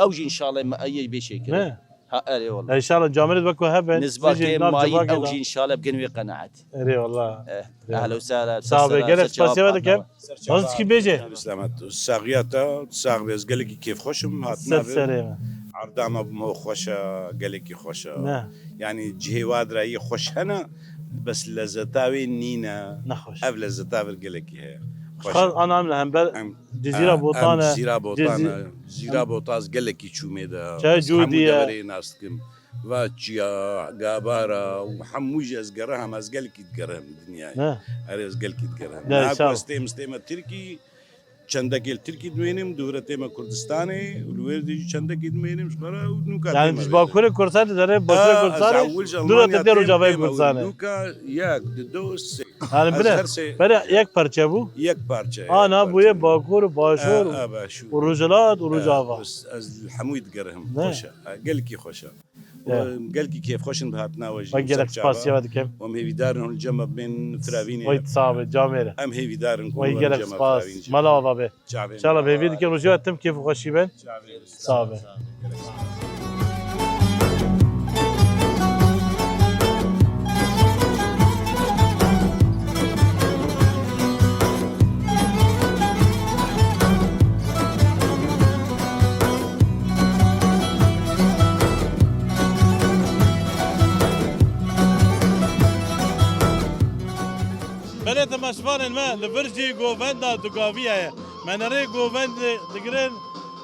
ew jî înşallah me eyê bê çêkirin. Ne? Ha, erê wala. Înşallah camêrê wek ku hebe, Nizbakê sijê nav mayîn civakê ew da. jî înşallah bigin wê qenaetî. Erê wala. Eh, Erê ehla wala. û sehla, Sağ be, ser gelek ser çava spasiya ve dikim. Nasıl ki bêje? Selamet, saxiya te, sax be, ez gelekî kêfxweş im, hatina Ser vê. serê me. Erdama bi mo xweş e, gelekî xweş e. Ne. Yani cihê wa dirayî xweş hene, bes lezzeta wê nîne. Nexweş. Ev lezzeta vir gelekî heye. Xweş Xal e. anam li hember Em, Cizîra e, Botan em e. Cizîra Botan Cizi- e. Cizîra Botan ez gelekî çûmê de. Çay Ez hemû Cûdî ye. deverê nas dikim. Va çiya, gabara û hemû jî ez gerehim, ez gelkî digerehim dinyayê. Ne? Erê ez gelkî digerehim. Ne, Niha ku sağ ol. ez têm, ez tême Tirkî, çendekê li Tirkî dimênim, dûre tême Kurdistanê û li wêr de jî çendekî dimênim ji xwe re û nûka Yani tême ji vê de. Bakurê Kurdistanê dere, Bakurê Ha, ez Kurdistanê, ewil ji dûre Almanya te dê têm, Rojavayê tême wê. Kurdistanê. Nûka yek, di, do, sê. Yani Ez bire, her sê bire yek parçe bû. Yek parçe, Ana yek bûye parçe. Bakur, Başûr, Ha, ha, Başûr. û Rojhilat û Ha, Rojava. ez, ez li hemûyî digerihim. Ne? Xweş e. Ha, gelkî xweş e. Ya. Û, em, gelkî kêfxweş in bi hatina we jî. Wek gelek spasiya we dikim. Em hêvîdar in hûn li cem me bên firavînê. Wayî sağ be, camêre. Em hêvîdar in ku Wayî hûn li gelek cem me spas. firavînê. Mala ava be. Çavê İnşallah me. hêvî dikim rojê we tim kêf û xweşî ben. Çavê. Sağ be. Esmanên me li vir jî govenda dugaviya ye. Me nerê govend digirin.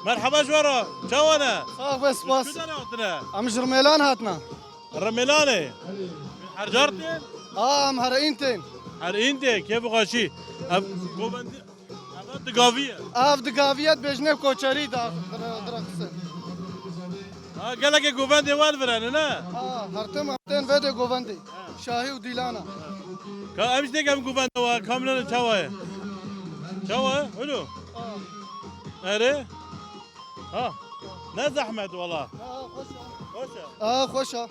Merheba ji we re. Çawa ne? Sax be, spas. Ji ku derê hatine? Em ji Rûmêlan hatine. Rûmêlanê. Her car tên? A, em her în tên. Her în tê, kêf û xweşî. Ev govend, ev digavî ye. Ev digavî ye, dibêjinê koçerî da, dire-, direxsin. Ha, gelekê govendê wan vir hene, ne? Ha, her tim em tên vê dê govendê. Şahî û dîlana. Ka em jî têk em govenda wa, kamilane çawa ye? Çawa ye? Hulu? Ha. Erê? Ha. Ne zehmet wala. Ha, xweş e. Xweş e. Ha, xweş e.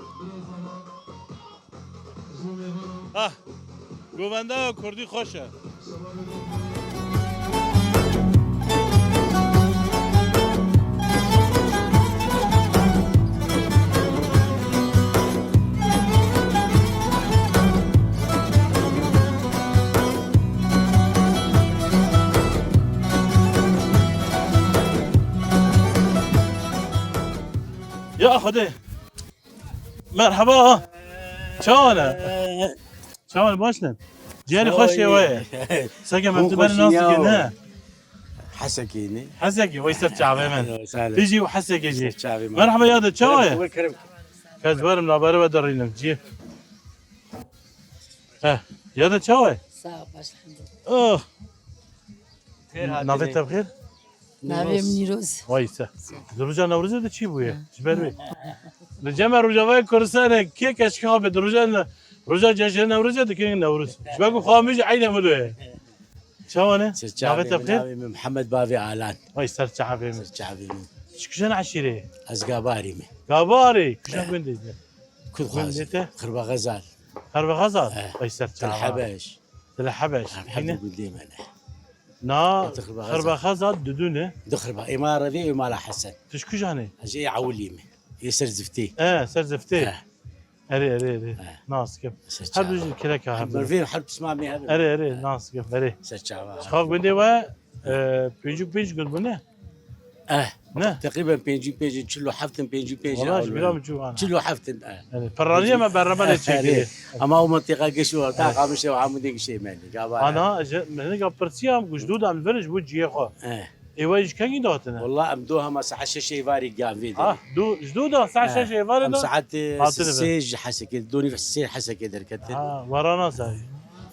Ah, govenda kurdî xweş e. Ya Xwedê. Merhaba. Çawa ne? Çawa ne, baş ne? Ciyerî xweş ê we ye. Seke me tu berê nas dike ne? Hesekê ne? Hesekê, wey ser çavê min. Sağ ol. Tu jî û Hesekê jî. Ser çavê min. Merhaba ya de, çawa ye? Kerem, kerem. Kes werim, navberê we derînim. Cî. He, ya de çawa ye? Sağ ol, baş, elhamdülillah. Oh. Navê te bi xêr? Navê min Nîroz. Vay se. Di roja Newrozê de çi bûye? Ji ber wê. Li cem me Rojavayê Kurdistanê kê keşke xwe di roja ne-, roja cejnê Newrozê dikin Newroz. Ji ber ku xwe min jî eyne min ye. Çawa ne? Navê te bi xêr? Navê min Mihemed Bavê Alan. Vay ser çavê min. Ser çavê min. Ji kîjan eşîrê? Ez Gabarî me. Gabarî. Kîjan gundê ne? Kud xwazî. Gundê te? Xirba Xezal. Xirba Xezal? He. Vay ser çavê. Tel Hebeş. Tel Hebeş. Hevdu gundê me ne. Na, Xirba Xezal. Xirba Xezal didû ne? Du xirba. Ê mala Revê, ê mala Hesen. Tu ji kujan î? Ez ê Ewilî me. Ê ser ziftê. E, ser ziftê. He. Erê, erê, erê. He. Nas kim. Ser çava. Her du jî kireka hev. Mervê her pismamê hev. Erê, erê, nas kim, erê. Ser çava. Ji xwe gundê we, e, pêncî û pênc gund bûne? Eh, ne? Teqrîben pêncî û pênc in, çil û heft in, pêncî û pênc in. Wala ji bîra min çû ana. Çil û heft in, eh. Yanî, perranîye me berhema lê çêkirî. Ama o mintîqa geş û orta, eh, Qamişê û Hamûdê gişê me ne. Gava ne. Ana, ji, min hinek pirsiyam, ku ji dû de em li vir ji bo cihê xwe. Eh. Ê we ji kengî de hatine? Wala em dû hema saet şeş êvarî giyan vê derê. Ah, dû, ji dû de saet şeş êvarê de hatine vir. Em saet, eh, sê ji Hesekê, donî sê Hesekê derketin. Ha, we ranasa.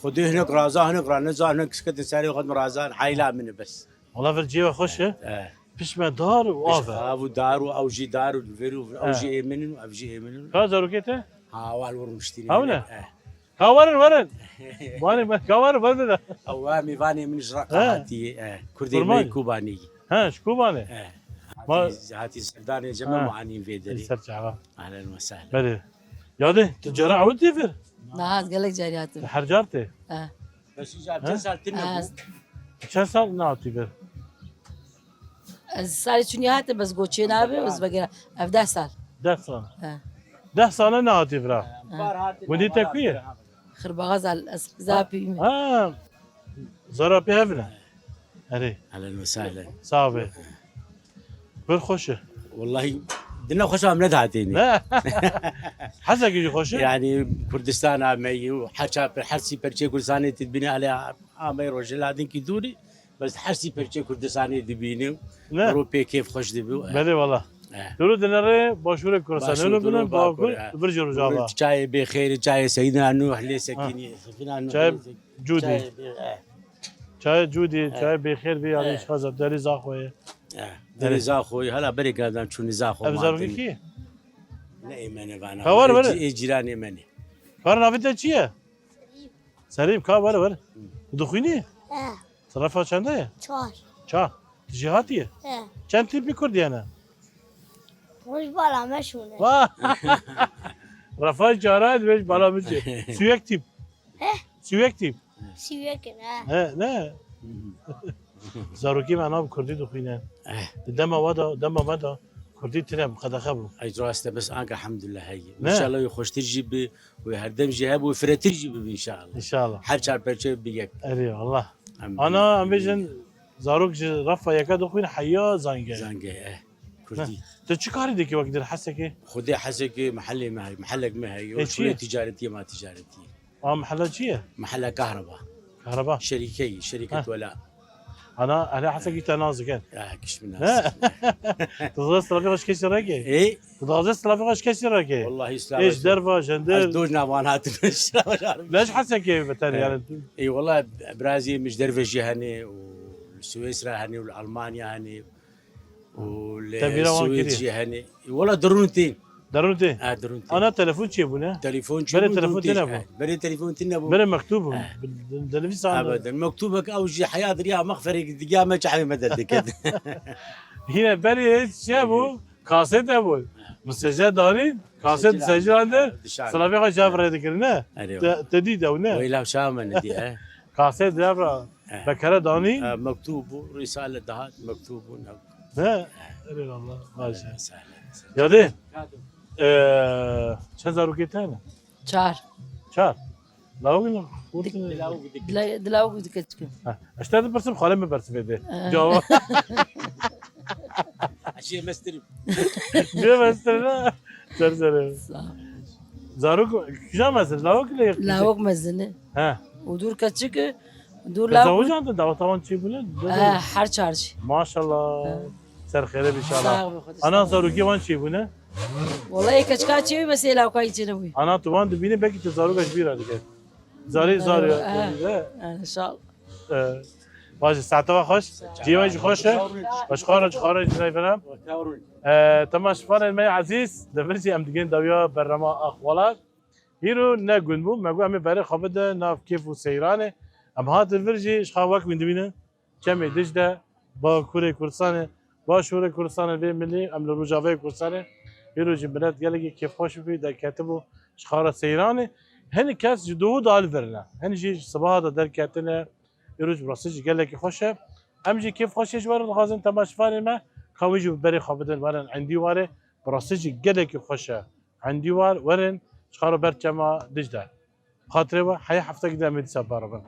Xwedê hinek raza, hinek raneza, hinek ketin serê xwe, razan, heyla min e bes. Wala vir cihê we xweş e. Eh. Pişt me dar û av e. Pişt av û dar û ew jî dar û vir û ew jî ê min in û ev jî ê min in. Ka zarokê te? Ha, wal wir rûniştîne. Hewne? Eh. Ka werin, werin. Wanê me, ka werin, werin de. Ew wa mêvanê min ji Reqa hatiye. Eh. Kurdê me Kobanî. Ha, ji Kobanê. Eh. Ma- Hatî, hatî serdanê cem me, eh, muanîn vê derê. Ser çava. Ehlen ve sehlen. Belê. Ya de, tu cara ew tê vir? Niha ez gelek carî hatim. Tu her car tê? Eh. Bes îcar çend sal tune bû? Çend sal nehatî vir? Ez salê çûnî hatim, bes goçê nabe, ez vegera. Ev deh sal. Deh sal. He. Deh sal e nehatî vira. He. Gundî te ku ye? Xirbaxezal, ez qîza pî me. Ha. Zara pê hev ne. Erê. Ehlen ve sehlen. Sağ be. Pir xweş e. Wellahî, di nexweşa em nedatênî. Ne? Hesekî jî xweş e. Yanî Kurdistana me yî û her çar per-, her sî perçê Kurdistanê tu dibînî, hele ameyî rojhilatinkî dûrî, bes her sî perçê Kurdistanê dibînî û ro pê kêf xweş dibi. Belê wala. Eh. Dûrû dinerê başûrê Kurdistanê, Başûr, Dûrû, bine, Bakur, Bakur, eh. Vir jî Rojava. Çayê Bêxêrê, çayê Seyîna Nûh, lê Sekinî, Sefîna Nûh, Çayê lê Sek-, Cûdî. Çayê Bê-, eh. Çayê Cûdî, eh, çayê Bêxêr bî, yanî, eh, şaza derî Zaxoyê. Eh, derî Zaxoyê, hala berê gadan çûnî Zaxo. Ev zarokî kî? Ne ê me ne vana. Ka were, were. Ê cî-, ê cîranê me ne. Kar navê te çi ye? Serîm, ka were, were. Tu dixwînî? Eh. Sinifa çende ye? Çar. Çar. Tu jêhatî ye? Eh. Çend tîpî Kurdî hene? Roj bala me şûne. Vah! Refa çara, roj bala me çê. Süyek tîp. He? Süyek tîp. Süyek in, he. He, ne? Zarokî me nav Kurdî dixwîne. Eh. Di dema we de, dema me de Kurdî tine bû, qedexe bû. Ey rast e, bes anka elhamdülillah heye. Ne? Înşallah wê xweştir jî bi, wê herdem jî hebû, wê firehtir jî bibi înşallah. Înşallah. Her çar perçe bi yek. Erê, Allah. Em Ana, em bêjin, zarok ji refa yeke dixwîne heya zange. Zange, eh. Kurdî. Ne. Tu çi karî dikî wek dir Hesekê? Xwedê Hesekê mehellê me heye, mehellek me heye. Ê, çi ye? Şûnê ticaretiyê ma ticaretiyê. A mehella çi ye? Mehella Kahraba. Kahreba. Şerîkeyî, şerîket Ha. wela. Ana, hele hesek î te nazikin. Ya, kiş min Ne? nazik. Tu dixwaze silavê xwe ji kesî reke? Ê? Tu dixwaze silavê xwe ji kesî reke? Wallahî silav Ê, ji derva, ji Ez hendir. doj navan hatim. Silav Ne ji hesekê beter Ha. yani. Ê, wallahî birazî min ji derve jî hene û li Swêsra hene û li Almanya hene û li Te bîra wan Swêd kiriye? jî hene. Ê, wallahî dirûn tê. Derûn tê? Ha, dirûn tê. Ana telefon çê bûne? Telefon çê Berê bû, telefon dirûn tê têne ne bû? Berê telefon têne bû. Berê mektûb bû. Ha. Bi-, denivîsan. Ebeden. Mektûbek ew jî heya diriya mexferê digiya me çehmê me derdikir. Yine berê çi bû? Kaset hebûn. Mesajê danîn, kaset Mesajê mesajê de dişan. Silavê xwe ji hev rê dikirin, ne? Erê, Te, te dî dew, ne? Wê law şawa me nedî, he. Kaset de evra Eh. bekere danîn. Eh, mektûb bû, risale dihat, mektûb bû, ne? He? Erê Allah, baş e. Sahne, sahne. Yadê, eh, çend zarokê te ne? Çar. Çar. Lawik ne? Xurt ne? Dila-, dilawik dike çikim. Ha, ez te dipirsim, xalê min bersivê de. Ha. Cevap. Jê mestirim. Jê mestirim, ha? Ser serê. Sağ ol. Zarok, kîjan mezin? Lawik le yek Lawik mezin e. Ha. Û dûr keçik e, dûr lawik. Tezawujan de dawa tawan çi bûne? Ha, her çar jî. Maşallah. Ha. Ser xêre bî inşallah. Sağ ol, Xwedê Ana sağ ol. Zarokê wan çi bûne? Wallahî keçika çi bû, mesela kayî çi nebû. Ana tu wan dibîne, belkî tu zaroka ji bîra dike. Zarê, zarê. Ha. He. Ha, inşallah. Ee, baş e, saete we xweş. Cî we jî xweş e. Baş xara, xara jî nayvera. Ee, temaşevanên me ezîz, li vir jî em digên dawiya bernama Axwalar. Hîro ne gund bû, me got em ê berê xwe bide nav kêf û seyranê. Em hatin vir jî ji xwe wek wî dibînin. Çemê Dicle, Bakurê Kurdistanê, Başûrê Kurdistanê vê milî, em li Rojavayê Kurdistanê. Îro jî milet gelekî kêfxweş bû, derketibû ji xara seyranê. Hin kes ji dohû de li vir ne. Hin jî ji sibaha de derketine. Îro jî bi rastî jî gelekî xweş e. Em jî kêfxweşiyê ji we re dixwazin temaşevanê me, ka wê jî bi berê xwe bidin, werin endî warê. Bi rastî jî gelekî xweş e. Endî war, werin, ji xara ber çema Dicle. Xatirê we, heye heftekî de em ê dîsa beribin.